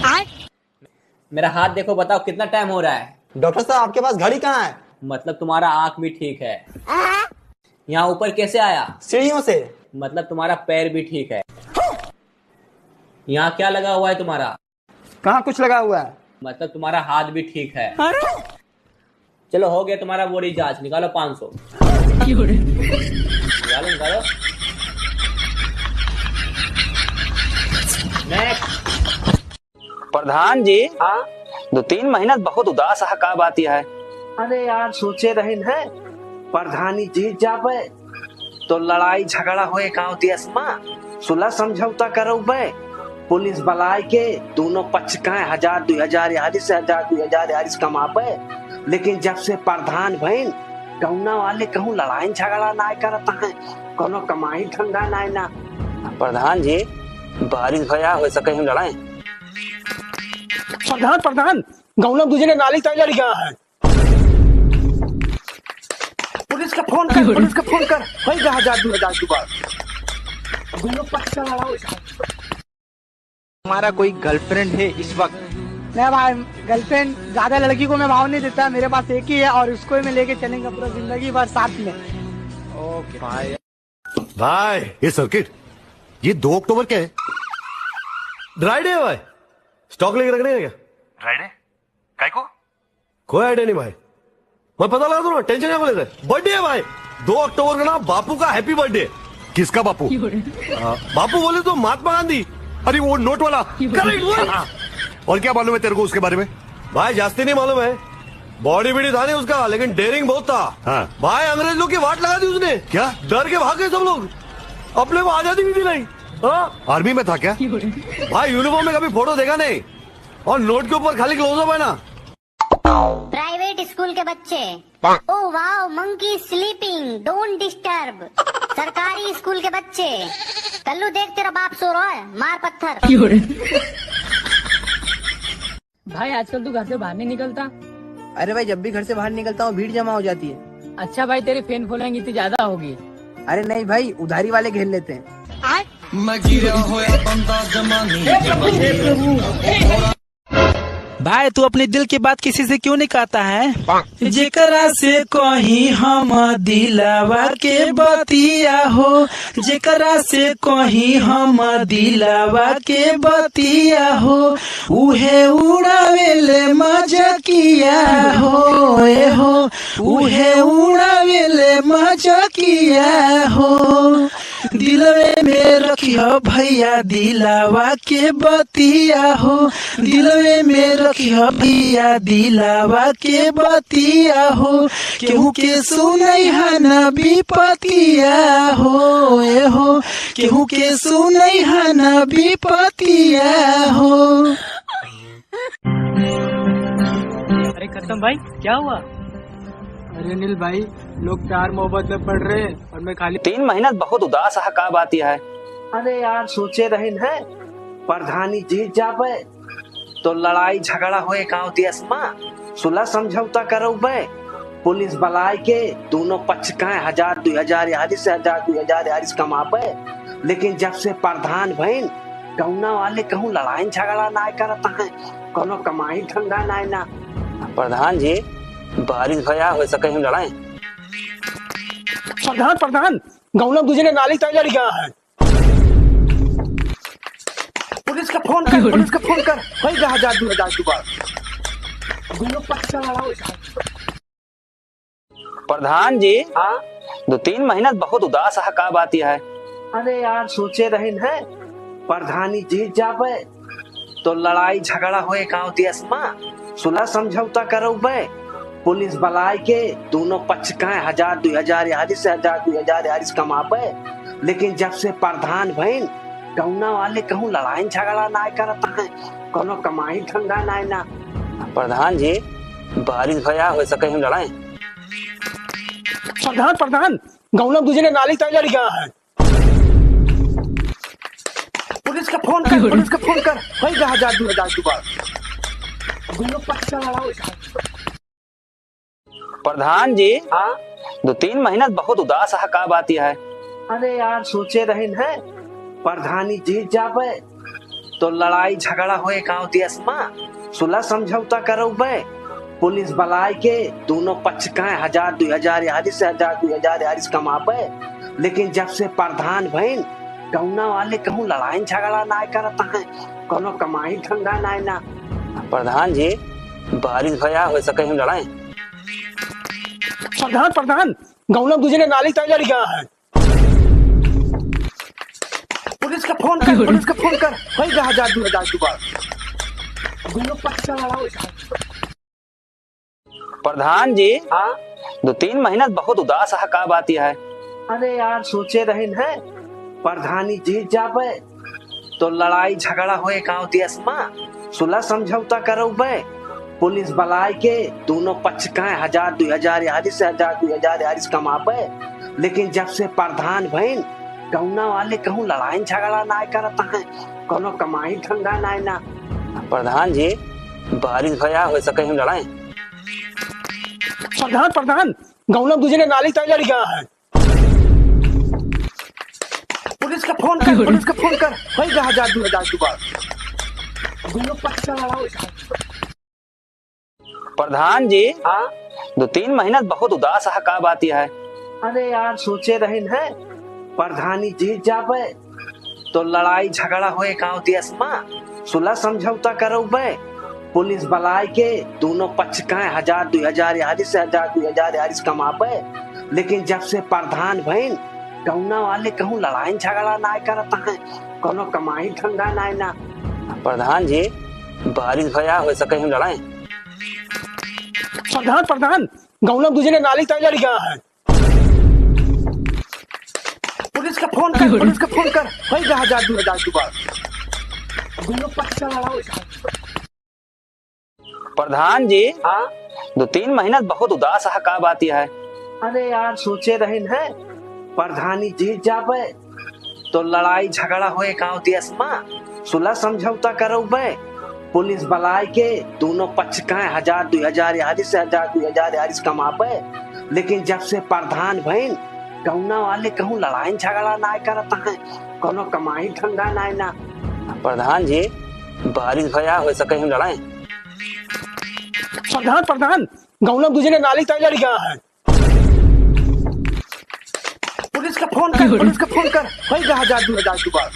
मेरा हाथ देखो, बताओ कितना टाइम हो रहा है? डॉक्टर साहब, आपके पास घड़ी कहाँ है? मतलब तुम्हारा आँख भी ठीक है। यहाँ ऊपर कैसे आया? सीढ़ियों से। मतलब तुम्हारा पैर भी ठीक है। यहाँ क्या लगा हुआ है तुम्हारा? कहाँ कुछ लगा हुआ है? मतलब तुम्हारा हाथ भी ठीक है। चलो, हो गया तुम्हारा बॉडी जांच, निकालो पाँच सौ। निकालो, निकालो। नेक्स्ट। प्रधान जी, हाँ? दो तीन महीना से बहुत उदास है, का बात यह है? अरे यार, सोचे रहिन है, प्रधानी जीत जाबे, तो लड़ाई झगड़ा होए गाँव देश मा, सुलह समझौता करौबे, पुलिस बलाए के दोनों पक्ष का हजार, दुई हजार यारी से, हजार, दुई हजार यारी से कमाबे, लेकिन जब से प्रधान भइन, गौना वाले कहूँ लड़ाई झगड़ा नाय करत हैं, कोनो कमाई धंधा नाय ना। प्रधान जी, बारिश भया, हो सके हम लड़ाएं। प्रधान, प्रधान, गौना दूजे ने नाली तय लड़ गया है। पुलिस का फोन कर, पुलिस का फोन कर। होई गा हजार, दो हजार की बात। दोनों पक्ष का लड़ाओ। तुम्हारा कोई गर्लफ्रेंड है इस वक्त? नहीं भाई, गर्लफ्रेंड ज्यादा लड़की को मैं भाव नहीं देता, मेरे पास एक ही है और उसको ही मैं लेके चलेंगे पूरा जिंदगी भर साथ में। ओके भाई। भाई, ये सर्किट, ये दो अक्टूबर क्या है? ड्राई डे है भाई, स्टॉक लेके रखने का क्या? ड्राई डे? काय को? कोई आइडिया नहीं भाई, मैं पता लगा दूंगा, टेंशन क्या लेते हैं? बर्थडे है भाई, दो अक्टूबर का ना बापू का हैप्पी बर्थडे। किसका बापू? आ, बापू बोले तो महात्मा गांधी। अरे वो नोट वाला। करेक्ट वही। हाँ। और क्या मालूम है तेरे को उसके बारे में? भाई जास्ती नहीं मालूम है, बॉडी बीडी था नहीं उसका, लेकिन डेयरिंग बहुत था। हाँ। भाई अंग्रेज लोग की वाट लगा दी उसने। क्या? डर के भाग गए सब लोग, अपने को आजादी भी दिलाई। हाँ? आर्मी में था क्या? भाई यूनिफॉर्म में कभी फोटो देखा नहीं, और नोट के ऊपर खाली क्लोजअप है ना। प्राइवेट स्कूल के बच्चे। Oh wow, monkey sleeping, don't disturb। सरकारी स्कूल के बच्चे। कल्लू देख, तेरा बाप सो रहा है, मार पत्थर। भाई आजकल तू घर से बाहर नहीं निकलता। अरे भाई, जब भी घर से बाहर निकलता हूँ भीड़ जमा हो जाती है। अच्छा भाई, तेरी फैन फॉलोइंग इतनी ज्यादा होगी। अरे नहीं भाई, उधारी वाले घेर लेते हैं। भाई, तू अपने दिल की बात किसी से क्यों नहीं कहता है? जेकरा से कहीं हम दिलवा के बतिया हो, जेकरा से कहीं हम दिलवा के बतिया हो, उहे उड़ावेले मजाकिया हो, ए हो, उहे उड़ावेले मजाकिया हो। दिलवे में रखिह भैया दिलवा के बतिया हो, दिलवे में रखिह भैया दिलवा के बतिया हो। केहू के सुनैहा न विपतिया हो, ए हो, केहू के सुनैहा न विपतिया हो। अरे करसम भाई, क्या हुआ? अरे अनिल भाई, लोग प्यार मोहब्बत में पड़ रहे हैं और मैं खाली। तीन महीना बहुत उदास है, का बात यह है? अरे यार, सोचे रहिन है, प्रधानी जीत जाबे, तो लड़ाई झगड़ा होए गाँव देश मा, सुलह समझौता करौबे, पुलिस बलाए के दोनों पक्ष का हजार, दुई हजार यारी से, हजार, दुई हजार यारी से कमाबे, लेकिन जब से प्रधान भइन, गौना वाले कहूँ लड़ाई झगड़ा नाय करत हैं, कोनो कमाई धंधा नाय ना। प्रधान जी, बारिश भया, हो सके हम लड़ाएं। प्रधान, प्रधान, गौना दूजे ने नाली तय लड़ गया है। पुलिस का फोन कर, पुलिस का फोन कर। होई गा हजार, दो हजार की बात। दोनों पक्ष का लड़ाओ। प्रधान जी, हाँ? दो तीन महीना बहुत उदास है, का बात यह है? अरे यार, सोचे रहिन है, प्रधानी जीत जाबे, तो लड़ाई झगड़ा होए गाँव देश मा, सुलह समझौता करौबे, पुलिस बलाए के दोनों पक्ष का हजार, दुई हजार यारी से, हजार, दुई हजार यारी से कमाबे, लेकिन जब से प्रधान भइन, गौना वाले कहूँ लड़ाई झगड़ा नाय करत हैं, कोनो कमाई धंधा नाय ना। प्रधान जी, बारिश भया, हो सके हम लड़ाएं। प्रधान, प्रधान, गौना दूजे ने नाली तक लड़ गया है। पुलिस का फोन कर, पुलिस का फोन कर, होई गा हजार, दू हजार जुगाड़। दुनो पक्ष का लड़ाओ। प्रधान जी, हाँ? दो तीन महीना बहुत उदास है, का बात यह है? अरे यार, सोचे रहिन है, प्रधानी जीत जाबे, तो लड़ाई झगड़ा होए गाँव देश मा, सुलह समझौता करौबे, पुलिस बलाए के, दुनो पक्ष का हजार, दुई हजार यारी से, हजार, दुई हजार यारी से कमाबे। लेकिन जब से प्रधान भइन, गौना वाले कहूँ लड़ाई झगड़ा नाय करत हैं, कोनो कमाई धंधा नाय ना। प्रधान जी, बारिश भया हो सके हम लड़ाई। प्रधान, प्रधान, गौना दूजे ने नाली तक लड़ गया है। पुलिस का फोन कर, पुलिस का फोन कर, होई गा हजार, दू हजार जुगाड़। दुनो पक्ष का लड़ाओ। प्रधान जी, हाँ? दो तीन महीना बहुत उदास है, का बात यह है? अरे यार, सोचे रहिन है, प्रधानी जीत जाबे, तो लड़ाई झगड़ा होए गाँव देश मा, सुलह समझौता करौबे, पुलिस बलाए के, दुनो पक्ष का हजार, दुई हजार यारी से, हजार, दुई हजार यारी से कमाबे। लेकिन जब से प्रधान भइन, गौना वाले कहूँ लड़ाई झगड़ा नाय करत हैं, कोनो कमाई धंधा नाय ना। प्रधान जी, बारिश भया हो सके हम लड़ाई। प्रधान, प्रधान, गौना दूजे ने नाली तक लड़ गया है। पुलिस का फोन कर, पुलिस का फोन कर, होई गा हजार, दू हजार जुगाड़। दुनो पक्ष का लड़ाओ। प्रधान जी, हाँ? दो तीन महीना बहुत उदास है, का बात यह है? अरे यार, सोचे रहिन है, प्रधानी जीत जाबे, तो लड़ाई झगड़ा होए गाँव देश मा, सुलह समझौता करौबे, पुलिस बलाए के, दुनो पक्ष का हजार, दुई हजार यारी से, हजार, दुई हजार यारी से कमाबे। लेकिन जब से प्रधान भइन, गौना वाले कहूँ लड़ाई झगड़ा नाय करत हैं, कोनो कमाई धंधा नाय ना। प्रधान जी, बारिश भया हो सके हम लड़ाई। प्रधान, प्रधान, गौना दूजे ने नाली तक लड़ गया है। पुलिस का फोन कर, पुलिस का फोन कर, होई गा हजार, दू हजार जुगाड़। दुनो पक्ष का लड़ाओ। प्रधान जी, हाँ? दो तीन महीना बहुत उदास है, का बात यह है? अरे यार, सोचे रहिन है, प्रधानी जीत जाबे, तो लड़ाई झगड़ा होए गाँव देश मा, सुलह समझौता करौबे, पुलिस बलाए के, दुनो पक्ष का हजार, दुई हजार यारी से, हजार, दुई हजार यारी से कमाबे। लेकिन जब से प्रधान भइन, गौना वाले कहूँ लड़ाई झगड़ा नाय करत हैं, कोनो कमाई धंधा नाय ना। प्रधान जी, बारिश भया हो सके हम लड़ाई। प्रधान, प्रधान, गौना दूजे ने नाली तक लड़ गया है। पुलिस का फोन कर, पुलिस का फोन कर, होई गा हजार, दू हजार जुगाड़।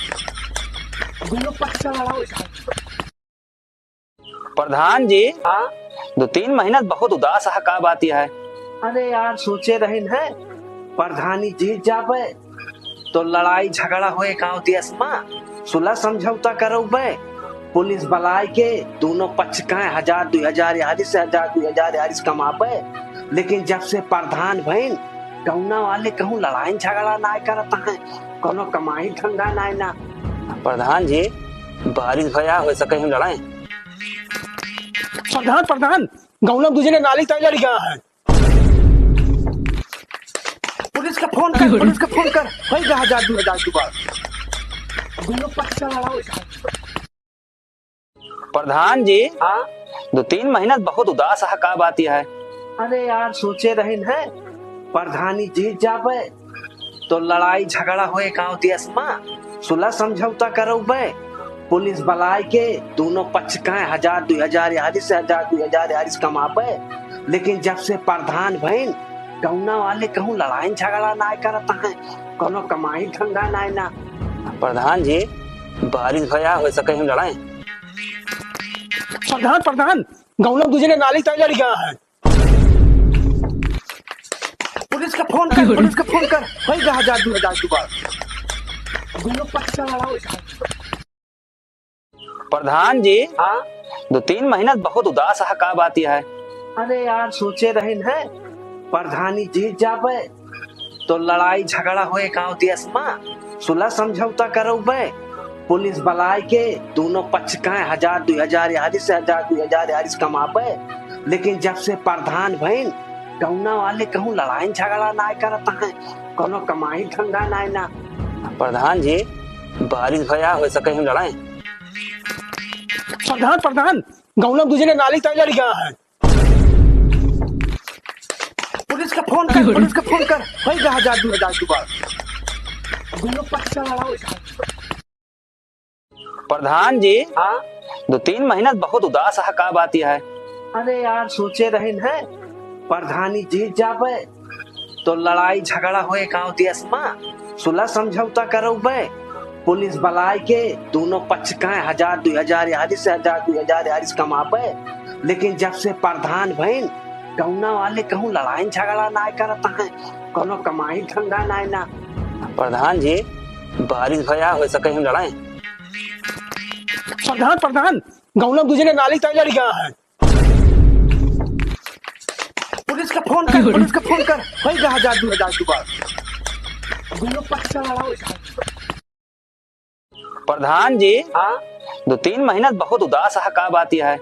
दुनो पक्ष का लड़ाओ। प्रधान जी, हाँ? दो तीन महीना बहुत उदास है, का बात यह है? अरे यार, सोचे रहिन है, प्रधानी जीत जाबे, तो लड़ाई झगड़ा होए गाँव देश मा, सुलह समझौता करौबे, पुलिस बलाए के, दुनो पक्ष का हजार, दुई हजार यारी से, हजार, दुई हजार यारी से कमाबे। लेकिन जब से प्रधान भइन, गौना वाले कहूँ लड़ाई झगड़ा नाय करत हैं, कोनो कमाई धंधा नाय ना। प्रधान जी, बारिश भया हो सके हम लड़ाई। प्रधान, प्रधान, गौना दूजे ने नाली तक लड़ गया है। पुलिस का फोन कर, पुलिस का फोन कर, होई गा हजार, दू हजार जुगाड़। दुनो पक्ष का लड़ाओ। प्रधान जी, हाँ? दो तीन महीना बहुत उदास है, का बात यह है? अरे यार, सोचे रहिन है, प्रधानी जीत जाबे, तो लड़ाई झगड़ा होए गाँव देश मा, सुलह समझौता करौबे, पुलिस बलाए के, दुनो पक्ष का हजार, दुई हजार यारी से, हजार, दुई हजार यारी से कमाबे। लेकिन जब से प्रधान भइन, गौना वाले कहूँ लड़ाई झगड़ा नाय करत हैं, कोनो कमाई धंधा नाय ना। प्रधान जी, बारिश भया हो सके हम लड़ाई। प्रधान, प्रधान, गौना दूजे ने नाली तक लड़ गया है। पुलिस का फोन कर, पुलिस का फोन कर, होई गा हजार, दू हजार जुगाड़। दुनो पक्ष का लड़ाओ। प्रधान जी, हाँ? दो तीन महीना बहुत उदास है, का बात यह है? अरे यार, सोचे रहिन है, प्रधानी जीत जाबे, तो लड़ाई झगड़ा होए गाँव देश मा, सुलह समझौता करौबे, पुलिस बलाए के, दुनो पक्ष का हजार, दुई हजार यारी से, हजार, दुई हजार यारी से कमाबे। लेकिन जब से प्रधान भइन, गौना वाले कहूँ लड़ाई झगड़ा नाय करत हैं, कोनो कमाई धंधा नाय ना। प्रधान जी, बारिश भया, होइ सके हम लड़ाई। प्रधान, प्रधान, गौना दूजे ने नाली तय लड़ गया है। पुलिस का फोन कर, पुलिस का फोन कर, होइ गया हजार दो हजार जुगाड़। दोनों पक्ष का लड़ाओ। प्रधान जी, हाँ? दो तीन महीना बहुत उदास है, का बात यह है? अरे यार, सोचे रहिन है, प्रधानी जीत जाबे, तो लड़ाई झगड़ा होए गाँव देश मा, सुलह समझौता करौबे, पुलिस बलाए के, दोनों पक्ष का हजार, दुई हजार यारिस, हजार, दुई हजार यारिस कमाबे। लेकिन जब से प्रधान भइन, गौना वाले कहूँ लड़ाई झगड़ा नाय करत हैं, कोनो कमाई धंधा नाय ना। प्रधान जी, बारिश भया, होइ सके हम लड़ाई। प्रधान, प्रधान, गौना दूजे ने नाली तय लड़ गया है। पुलिस का फोन कर, पुलिस का फोन कर, होइ गया हजार दो हजार जुगाड़। दोनों पक्ष का लड़ाओ। प्रधान जी, हाँ? दो तीन महीना बहुत उदास है, का बात यह है?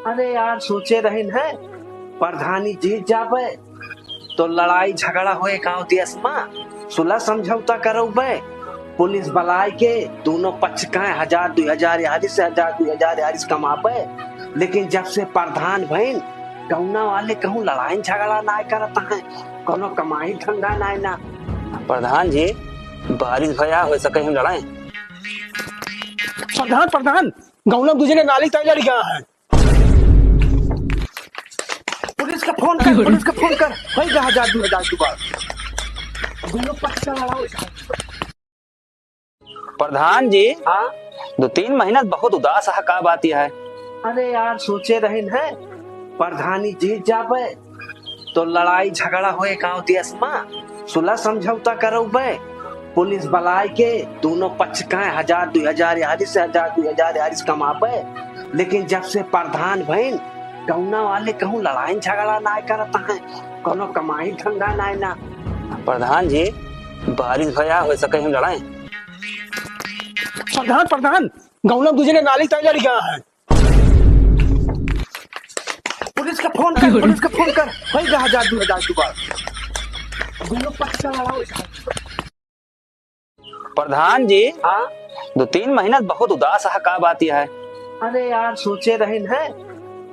अरे यार, सोचे रहिन है, प्रधानी जीत जाबे, तो लड़ाई झगड़ा होए गाँव देश मा, सुलह समझौता करौबे, पुलिस बलाए के, दोनों पक्ष का हजार, दुई हजार यारिस, हजार, दुई हजार यारिस कमाबे। लेकिन जब से प्रधान भइन, गौना वाले कहूँ लड़ाई झगड़ा नाय करत हैं, कोनो कमाई धंधा नाय ना। प्रधान जी, बारिश भया, होइ सके हम लड़ाई। प्रधान, प्रधान, गौना दूजे ने नाली तय लड़ गया है। पुलिस का फोन कर, पुलिस का फोन कर, होइ गया हजार दो हजार जुगाड़। दोनों पक्ष का लड़ाओ। प्रधान जी, हाँ? दो तीन महीना बहुत उदास है, का बात यह है? अरे यार, सोचे रहिन है, प्रधानी जीत जाबे, तो लड़ाई झगड़ा होए गाँव देश मा, सुलह समझौता करौबे, पुलिस बलाए के, दोनों पक्ष का हजार, दुई हजार यारिस, हजार, दुई हजार यारिस कमाबे। लेकिन जब से प्रधान भइन, गौना वाले कहूँ लड़ाई झगड़ा नाय करत हैं, कोनो कमाई धंधा नाय ना। प्रधान जी, बारिश भया, होइ सके हम लड़ाई। प्रधान, प्रधान, गौना दूजे ने नाली तय लड़ गया है। पुलिस का फोन कर, पुलिस का फोन कर, होइ गया हजार दो हजार जुगाड़। दोनों पक्ष का लड़ाओ। प्रधान जी, हाँ? दो तीन महीना बहुत उदास है, का बात यह है? अरे यार, सोचे रहिन है,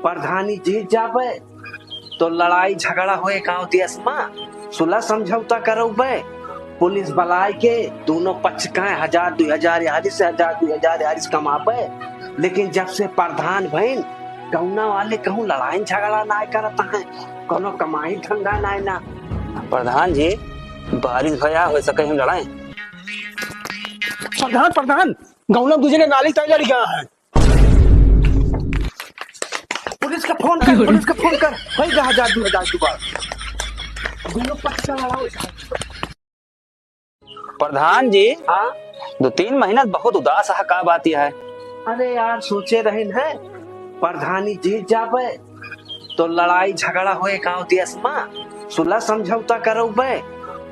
प्रधानी जीत जाबे, तो लड़ाई झगड़ा होए गाँव देश मा, सुलह समझौता करौबे, पुलिस बलाए के, दोनों पक्ष का हजार, दुई हजार यारिस, हजार, दुई हजार यारिस कमाबे। लेकिन जब से प्रधान भइन, गौना वाले कहूँ लड़ाई झगड़ा नाय करत हैं, कोनो कमाई धंधा नाय ना। प्रधान जी, बारिश भया, होइ सके हम लड़ाई। प्रधान, प्रधान, गौना दूजे ने नाली तय लड़ गया है। पुलिस का फोन कर, पुलिस का फोन कर, होइ गया हजार दो हजार जुगाड़। दोनों पक्ष का लड़ाओ। प्रधान जी, हाँ? दो तीन महीना बहुत उदास है, का बात यह है? अरे यार, सोचे रहिन है, प्रधानी जीत जाबे, तो लड़ाई झगड़ा होए गाँव देश मा, सुलह समझौता करौबे,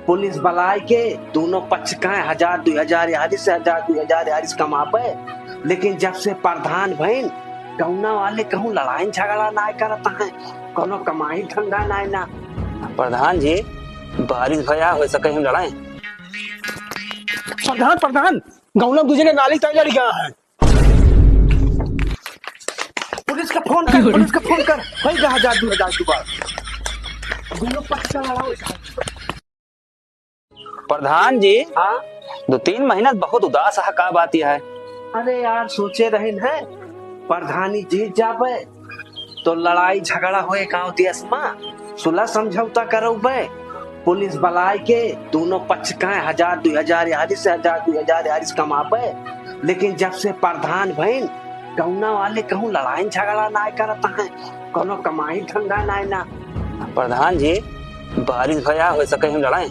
पुलिस बलाए के, दोनों पक्ष का हजार, दुई हजार यारिस, हजार, दुई हजार यारिस कमाबे। लेकिन जब से प्रधान भइन, गौना वाले कहूँ लड़ाई झगड़ा नाय करत हैं, कोनो कमाई धंधा नाय ना। प्रधान जी, बारिश भया, होइ सके हम लड़ाई। प्रधान, प्रधान, गौना दूजे ने नाली तय लड़ गया है। पुलिस का फोन कर, पुलिस का फोन कर, होइ गया हजार दो हजार जुगाड़। दोनों पक्ष का लड़ाओ। प्रधान जी, हाँ? दो तीन महीना बहुत उदास है, का बात यह है? अरे यार, सोचे रहिन है, प्रधानी जीत जाबे, तो लड़ाई झगड़ा होए गाँव देश मा, सुलह समझौता करौबे, पुलिस बलाए के, दोनों पक्ष का हजार, दुई हजार यारिस, हजार, दुई हजार यारिस कमाबे। लेकिन जब से प्रधान भइन, गौना वाले कहूँ लड़ाई झगड़ा नाय करत हैं, कोनो कमाई धंधा नाय ना। प्रधान जी, बारिश भया, होइ सके हम लड़ाई।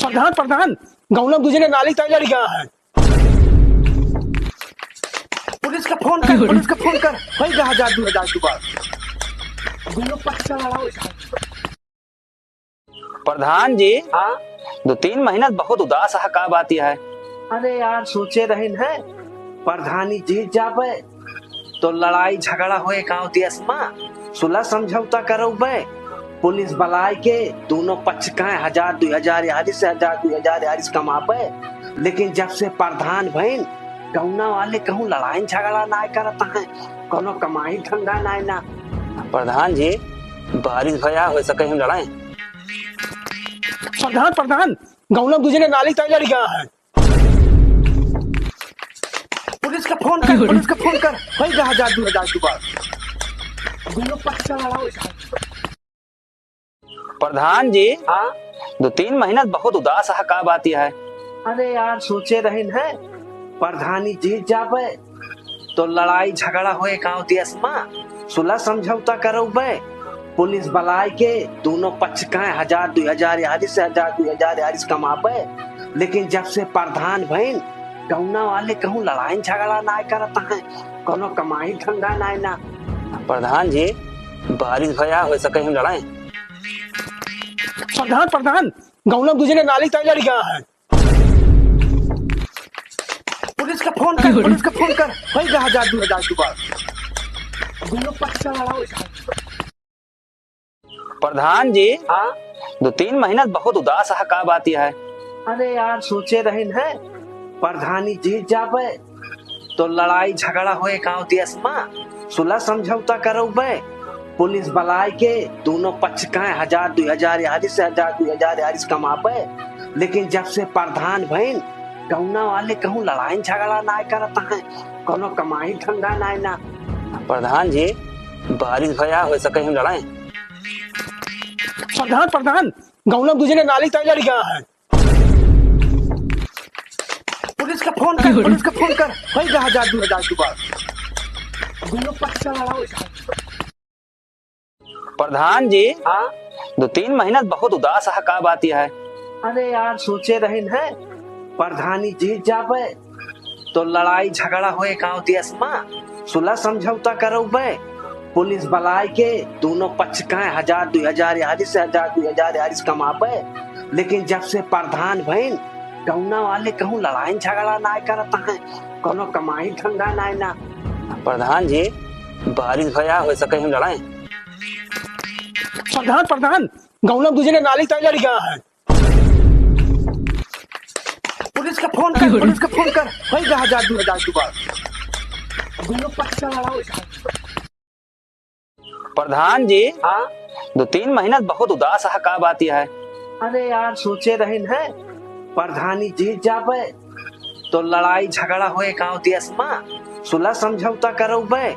प्रधान, प्रधान, गौना दूजे ने नाली तय लड़ गया है। पुलिस का फोन कर, पुलिस का फोन कर, होइ गया हजार दो हजार जुगाड़। दोनों पक्ष का लड़ाओ। प्रधान जी, हाँ? दो तीन महीना बहुत उदास है, का बात यह है? अरे यार, सोचे रहिन है, प्रधानी जीत जाबे, तो लड़ाई झगड़ा होए गाँव देश मा, सुलह समझौता करौबे, पुलिस बलाय के दूनो पक्ष काहे हजार दुइ हजार यारी से हजार दुइ हजार यारी से कमाबे, लेकिन जब से प्रधान भइन, गौना वाले कहूँ लड़ाई झगड़ा नाय करत हैं, कौनो कमाई धंधा नाय ना। प्रधान जी, बारिश भया, होइ सके हम लड़ाई। प्रधान, प्रधान, गौना दूजने नाली तय लड़ गया है। पुलिस का फोन कर, पुलिस का फोन कर। होइ गा हजार दुइ हजार के बाद। दूनो पक्ष का लड़ाओ। प्रधान जी, हाँ? दुइ तीन महीना से बहुत उदास है, का बात यह है? अरे यार, सोचे रहिन है, प्रधानी जीत जाबे, तो लड़ाई झगड़ा होए गाँव देस मा, सुलह समझौता करउबे, पुलिस बलाय के दूनो पक्ष काहे हजार दुइ हजार यारी से हजार दुइ हजार यारी से कमाबे, लेकिन जब से प्रधान भइन, गौना वाले कहूँ लड़ाई झगड़ा नाय करत हैं, कौनो कमाई धंधा नाय ना। प्रधान जी, बारिश भया, होइ सके हम लड़ाई। प्रधान, प्रधान, गौना दूजने नाली तय लड़ गया है। पुलिस का फोन कर, पुलिस का फोन कर। होइ गा हजार दुइ हजार के बाद। दूनो पक्ष का लड़ाओ। प्रधान जी, हाँ? दुइ तीन महीना से बहुत उदास है, का बात यह है? अरे यार, सोचे रहिन है, प्रधानी जीत जाबे, तो लड़ाई झगड़ा होए गाँव देस मा, सुलह समझौता करउबे, पुलिस बलाय के दूनो पक्ष काहे हजार दुइ हजार यारी से हजार दुइ हजार यारी से कमाबे, लेकिन जब से प्रधान भइन, गौना वाले कहूँ लड़ाई झगड़ा नाय करत हैं, कौनो कमाई धंधा नाय ना। प्रधान जी, बारिश भया, होइ सके हम लड़ाई। प्रधान, प्रधान, गौना दूजने नाली तय लड़ गया है। पुलिस का फोन कर, पुलिस का फोन कर। होइ गा हजार दुइ हजार के बाद। दूनो पक्ष का लड़ाओ। प्रधान जी, हाँ? दुइ तीन महीना से बहुत उदास है, का बात यह है? अरे यार, सोचे रहिन है, प्रधानी जीत जाबे, तो लड़ाई झगड़ा होए गाँव देस मा, सुलह समझौता करउबे, पुलिस बलाय के दूनो पक्ष काहे हजार दुइ हजार यारी से हजार दुइ हजार यारी से कमाबे, लेकिन जब से प्रधान भइन, गौना वाले कहूँ लड़ाई झगड़ा नाय करत हैं, कौनो कमाई धंधा नाय ना। प्रधान जी, बारिश भया, होइ सके हम लड़ाई। प्रधान, प्रधान, गौना दूजने नाली तय लड़ गया है। पुलिस का फोन कर, पुलिस का फोन कर। होइ गा हजार दुइ हजार के बाद। दूनो पक्ष का लड़ाओ। प्रधान जी, हाँ? दुइ तीन महीना से बहुत उदास है, का बात यह है? अरे यार, सोचे रहिन है, प्रधानी जीत जाबे, तो लड़ाई झगड़ा होए गाँव देस मा, सुलह समझौता करउबे,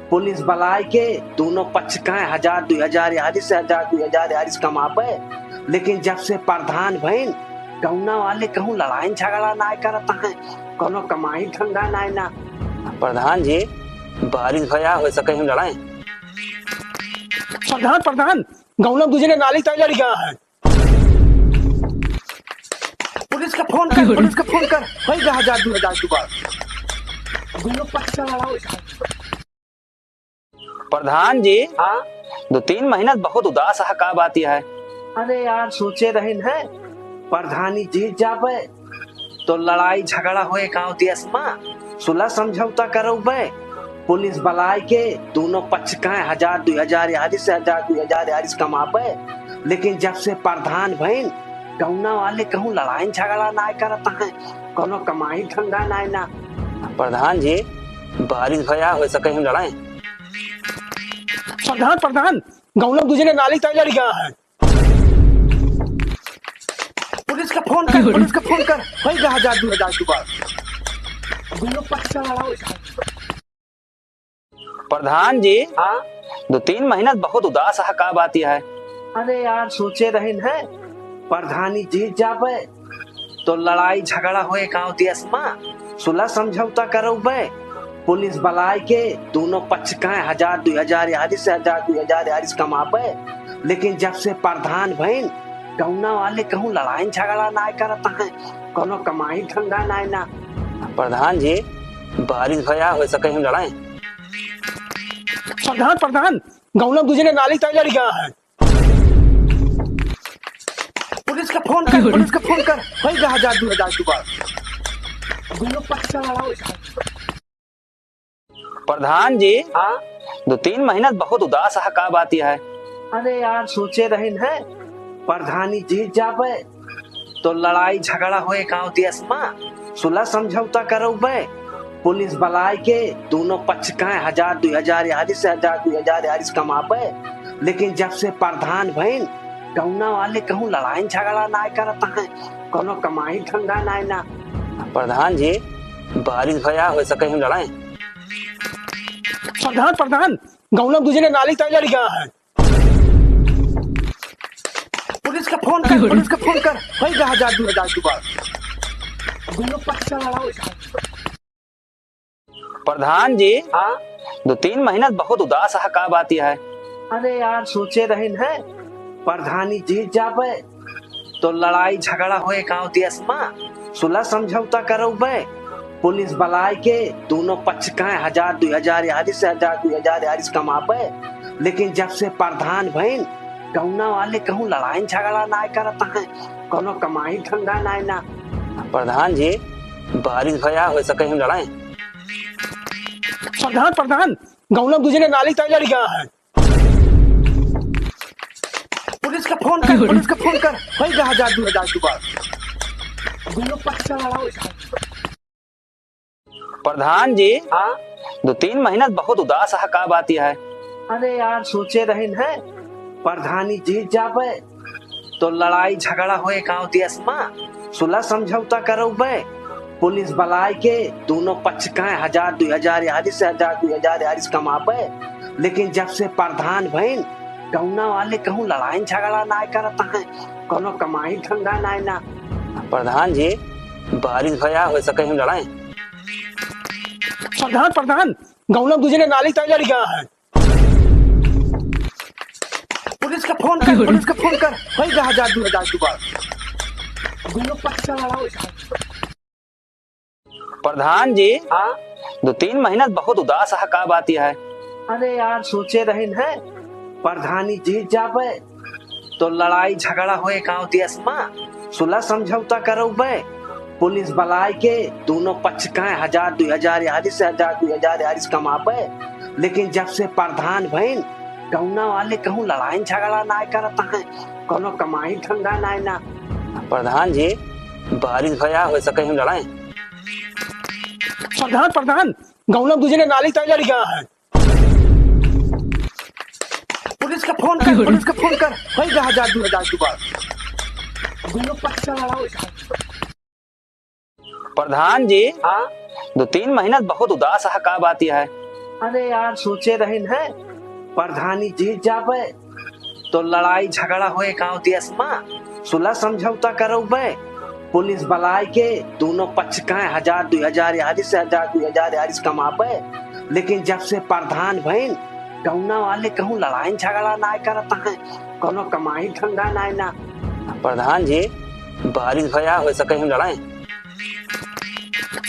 पुलिस बलाय के दूनो पक्ष काहे हजार दुइ हजार यारी से हजार दुइ हजार यारी से कमाबे, लेकिन जब से प्रधान भइन, गौना वाले कहूँ लड़ाई झगड़ा नाय करत हैं, कौनो कमाई धंधा नाय ना। प्रधान जी, बारिश भया, होइ सके हम लड़ाई। प्रधान, प्रधान, गौना दूजने नाली तय लड़ गया है। पुलिस का फोन कर, पुलिस का फोन कर। होइ गा हजार दुइ हजार के बाद। दूनो पक्ष का लड़ाओ। प्रधान जी, हाँ? दुइ तीन महीना से बहुत उदास है, का बात यह है? अरे यार, सोचे रहिन है, प्रधानी जीत जाबे, तो लड़ाई झगड़ा होए गाँव देस मा, सुलह समझौता करउबे, पुलिस बलाय के दूनो पक्ष काहे हजार दुइ हजार यारी से हजार दुइ हजार यारी से कमाबे, लेकिन जब से प्रधान भइन, गौना वाले कहूँ लड़ाई झगड़ा नाय करत हैं, कौनो कमाई धंधा नाय ना। प्रधान जी, बारिश भया, होइ सके हम लड़ाई। प्रधान, प्रधान, गौना दूजने नाली तय लड़ गया है। पुलिस का फोन कर, पुलिस का फोन कर। होइ गा हजार दुइ हजार के बाद। दूनो पक्ष का लड़ाओ। प्रधान जी, हाँ? दुइ तीन महीना से बहुत उदास है, का बात यह है? अरे यार, सोचे रहिन है, प्रधानी जीत जाबे, तो लड़ाई झगड़ा होए गाँव देस मा, सुलह समझौता करउबे, पुलिस बलाय के दूनो पक्ष काहे हजार दुइ हजार यारी से हजार दुइ हजार यारी से कमाबे, लेकिन जब से प्रधान भइन, गौना वाले कहूँ लड़ाई झगड़ा नाय करत हैं, कौनो कमाई धंधा नाय ना। प्रधान जी, बारिश भया, होइ सके हम लड़ाई। प्रधान, प्रधान, गौना दूजने नाली तय लड़ गया है। पुलिस का फोन कर, पुलिस का फोन कर। होइ गा हजार दुइ हजार के बाद। दूनो पक्ष का लड़ाओ। प्रधान जी, हाँ? दुइ तीन महीना से बहुत उदास है, का बात यह है? अरे यार, सोचे रहिन है, प्रधानी जीत जाबे, तो लड़ाई झगड़ा होए गाँव देस मा, सुलह समझौता करौबे, पुलिस बलाए के, दोनों पक्ष का हजार, दुई हजार यारी से, हजार, दुई हजार यारी से कमाबे। लेकिन जब से प्रधान भइन, गौना वाले कहूँ लड़ाई झगड़ा नाय करत हैं, कोनो कमाई धंधा नाय ना। प्रधान जी, बारिश भया, हो सके हम लड़ाई। प्रधान, प्रधान, गौना दूजे ने नाली तय लड़ गया है। पुलिस का फोन कर, पुलिस का फोन कर, होई गा हजार, दुई हजार दुबार। दोनों पक्ष लड़ाओ। प्रधान जी, हाँ? दो तीन महीना बहुत उदास है, का बात यह है? अरे यार, सोचे रहिन है, प्रधानी जीत जाबे, तो लड़ाई झगड़ा होए गाँव देस मा, सुलह समझौता करौबे, पुलिस बलाए के, दोनों पक्ष का हजार, दुई हजार यारी से, हजार, दुई हजार यारी से कमाबे। लेकिन जब से प्रधान भइन, गौना वाले कहूँ लड़ाई झगड़ा नाय करत हैं, कोनो कमाई धंधा नाय ना। प्रधान जी, बारिश भया, हो सके हम लड़ाई। प्रधान, प्रधान, गौना दूजे ने नाली तय लड़ गया है। पुलिस का फोन कर, पुलिस का फोन कर, होई गा हजार, दुई हजार दुबार। दोनों पक्ष लड़ाओ। प्रधान जी, हाँ? दो तीन महीना बहुत उदास है, का बात यह है? अरे यार, सोचे रहिन है, प्रधानी जीत जाबे, तो लड़ाई झगड़ा होए गाँव देस मा, सुलह समझौता करौबे, पुलिस बलाए के, दोनों पक्ष का हजार, दुई हजार यारी से, हजार, दुई हजार यारी से कमाबे। लेकिन जब से प्रधान भइन, गौना वाले कहूँ लड़ाई झगड़ा नाय करत हैं, कोनो कमाई धंधा नाय ना। प्रधान जी, बारिश भया, हो सके हम लड़ाई। प्रधान, प्रधान, गौना दूजे ने नाली तय लड़ गया है। पुलिस का फोन कर, पुलिस का फोन कर, होई गा हजार, दुई हजार दुबार। दोनों पक्ष लड़ाओ। प्रधान जी, हाँ? दो तीन महीना बहुत उदास है, का बात यह है? अरे यार, सोचे रहिन है, प्रधानी जीत जाबे, तो लड़ाई झगड़ा होए गाँव देस मा, सुलह समझौता करौबे, पुलिस बलाए के, दोनों पक्ष का हजार, दुई हजार यारी से, हजार, दुई हजार यारी से कमाबे। लेकिन जब से प्रधान भइन, गौना वाले कहूँ लड़ाई झगड़ा नाय करत हैं, कोनो कमाई धंधा नाय ना। प्रधान जी, बारिश भया, हो सके हम लड़ाई। प्रधान, प्रधान, गौना दूजे ने नाली तय लड़ गया है। पुलिस का फोन कर, पुलिस का फोन कर, होई गा हजार, दुई हजार दुबार। दोनों पक्ष लड़ाओ। प्रधान जी, हाँ? दो तीन महीना बहुत उदास है, का बात यह है? अरे यार, सोचे रहिन है, प्रधानी जीत जाबे, तो लड़ाई झगड़ा होए गाँव देस मा, सुलह समझौता करौबे, पुलिस बलाए के, दोनों पक्ष का हजार, दुई हजार यारी से, हजार, दुई हजार यारी से कमाबे। लेकिन जब से प्रधान भइन, गौना वाले कहूँ लड़ाई झगड़ा नाय करत हैं, कोनो कमाई धंधा नाय ना। प्रधान जी, बारिश भया, हो सके हम लड़ाई।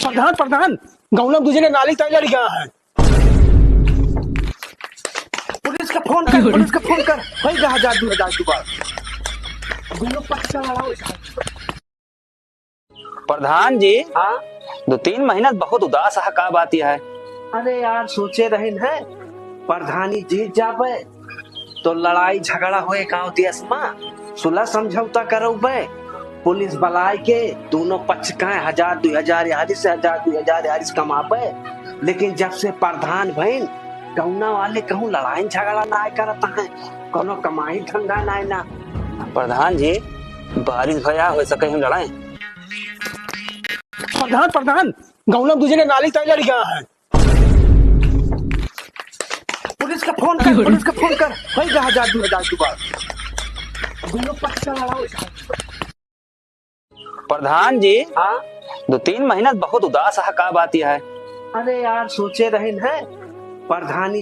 प्रधान, प्रधान, गौना दूजे ने नाली तय लड़ गया है। पुलिस का फोन कर, पुलिस का फोन कर, होई गा हजार, दुई हजार दुबार। दोनों पक्ष लड़ाओ। प्रधान जी, हाँ? दो तीन महीना बहुत उदास है, का बात यह है? अरे यार, सोचे रहिन है, प्रधानी जीत जाबे, तो लड़ाई झगड़ा होए गाँव देस मा, सुलह समझौता करौबे, पुलिस बलाए के, दोनों पक्ष का हजार, दुई हजार यारी से, हजार, दुई हजार यारी से कमाबे। लेकिन जब से प्रधान भइन, गौना वाले कहूँ लड़ाई झगड़ा नाय करत हैं, कोनो कमाई धंधा नाय ना। प्रधान जी, बारिश भया, हो सके हम लड़ाई। प्रधान, प्रधान, गौना दूजे ने नाली तय लड़ गया है। पुलिस का फोन कर, पुलिस का फोन कर, होई गा हजार, दुई हजार दुबार। दोनों पक्ष लड़ाओ। प्रधान जी, हाँ? दो तीन महीना बहुत उदास है, का बात यह है? अरे यार, सोचे रहिन है, प्रधानी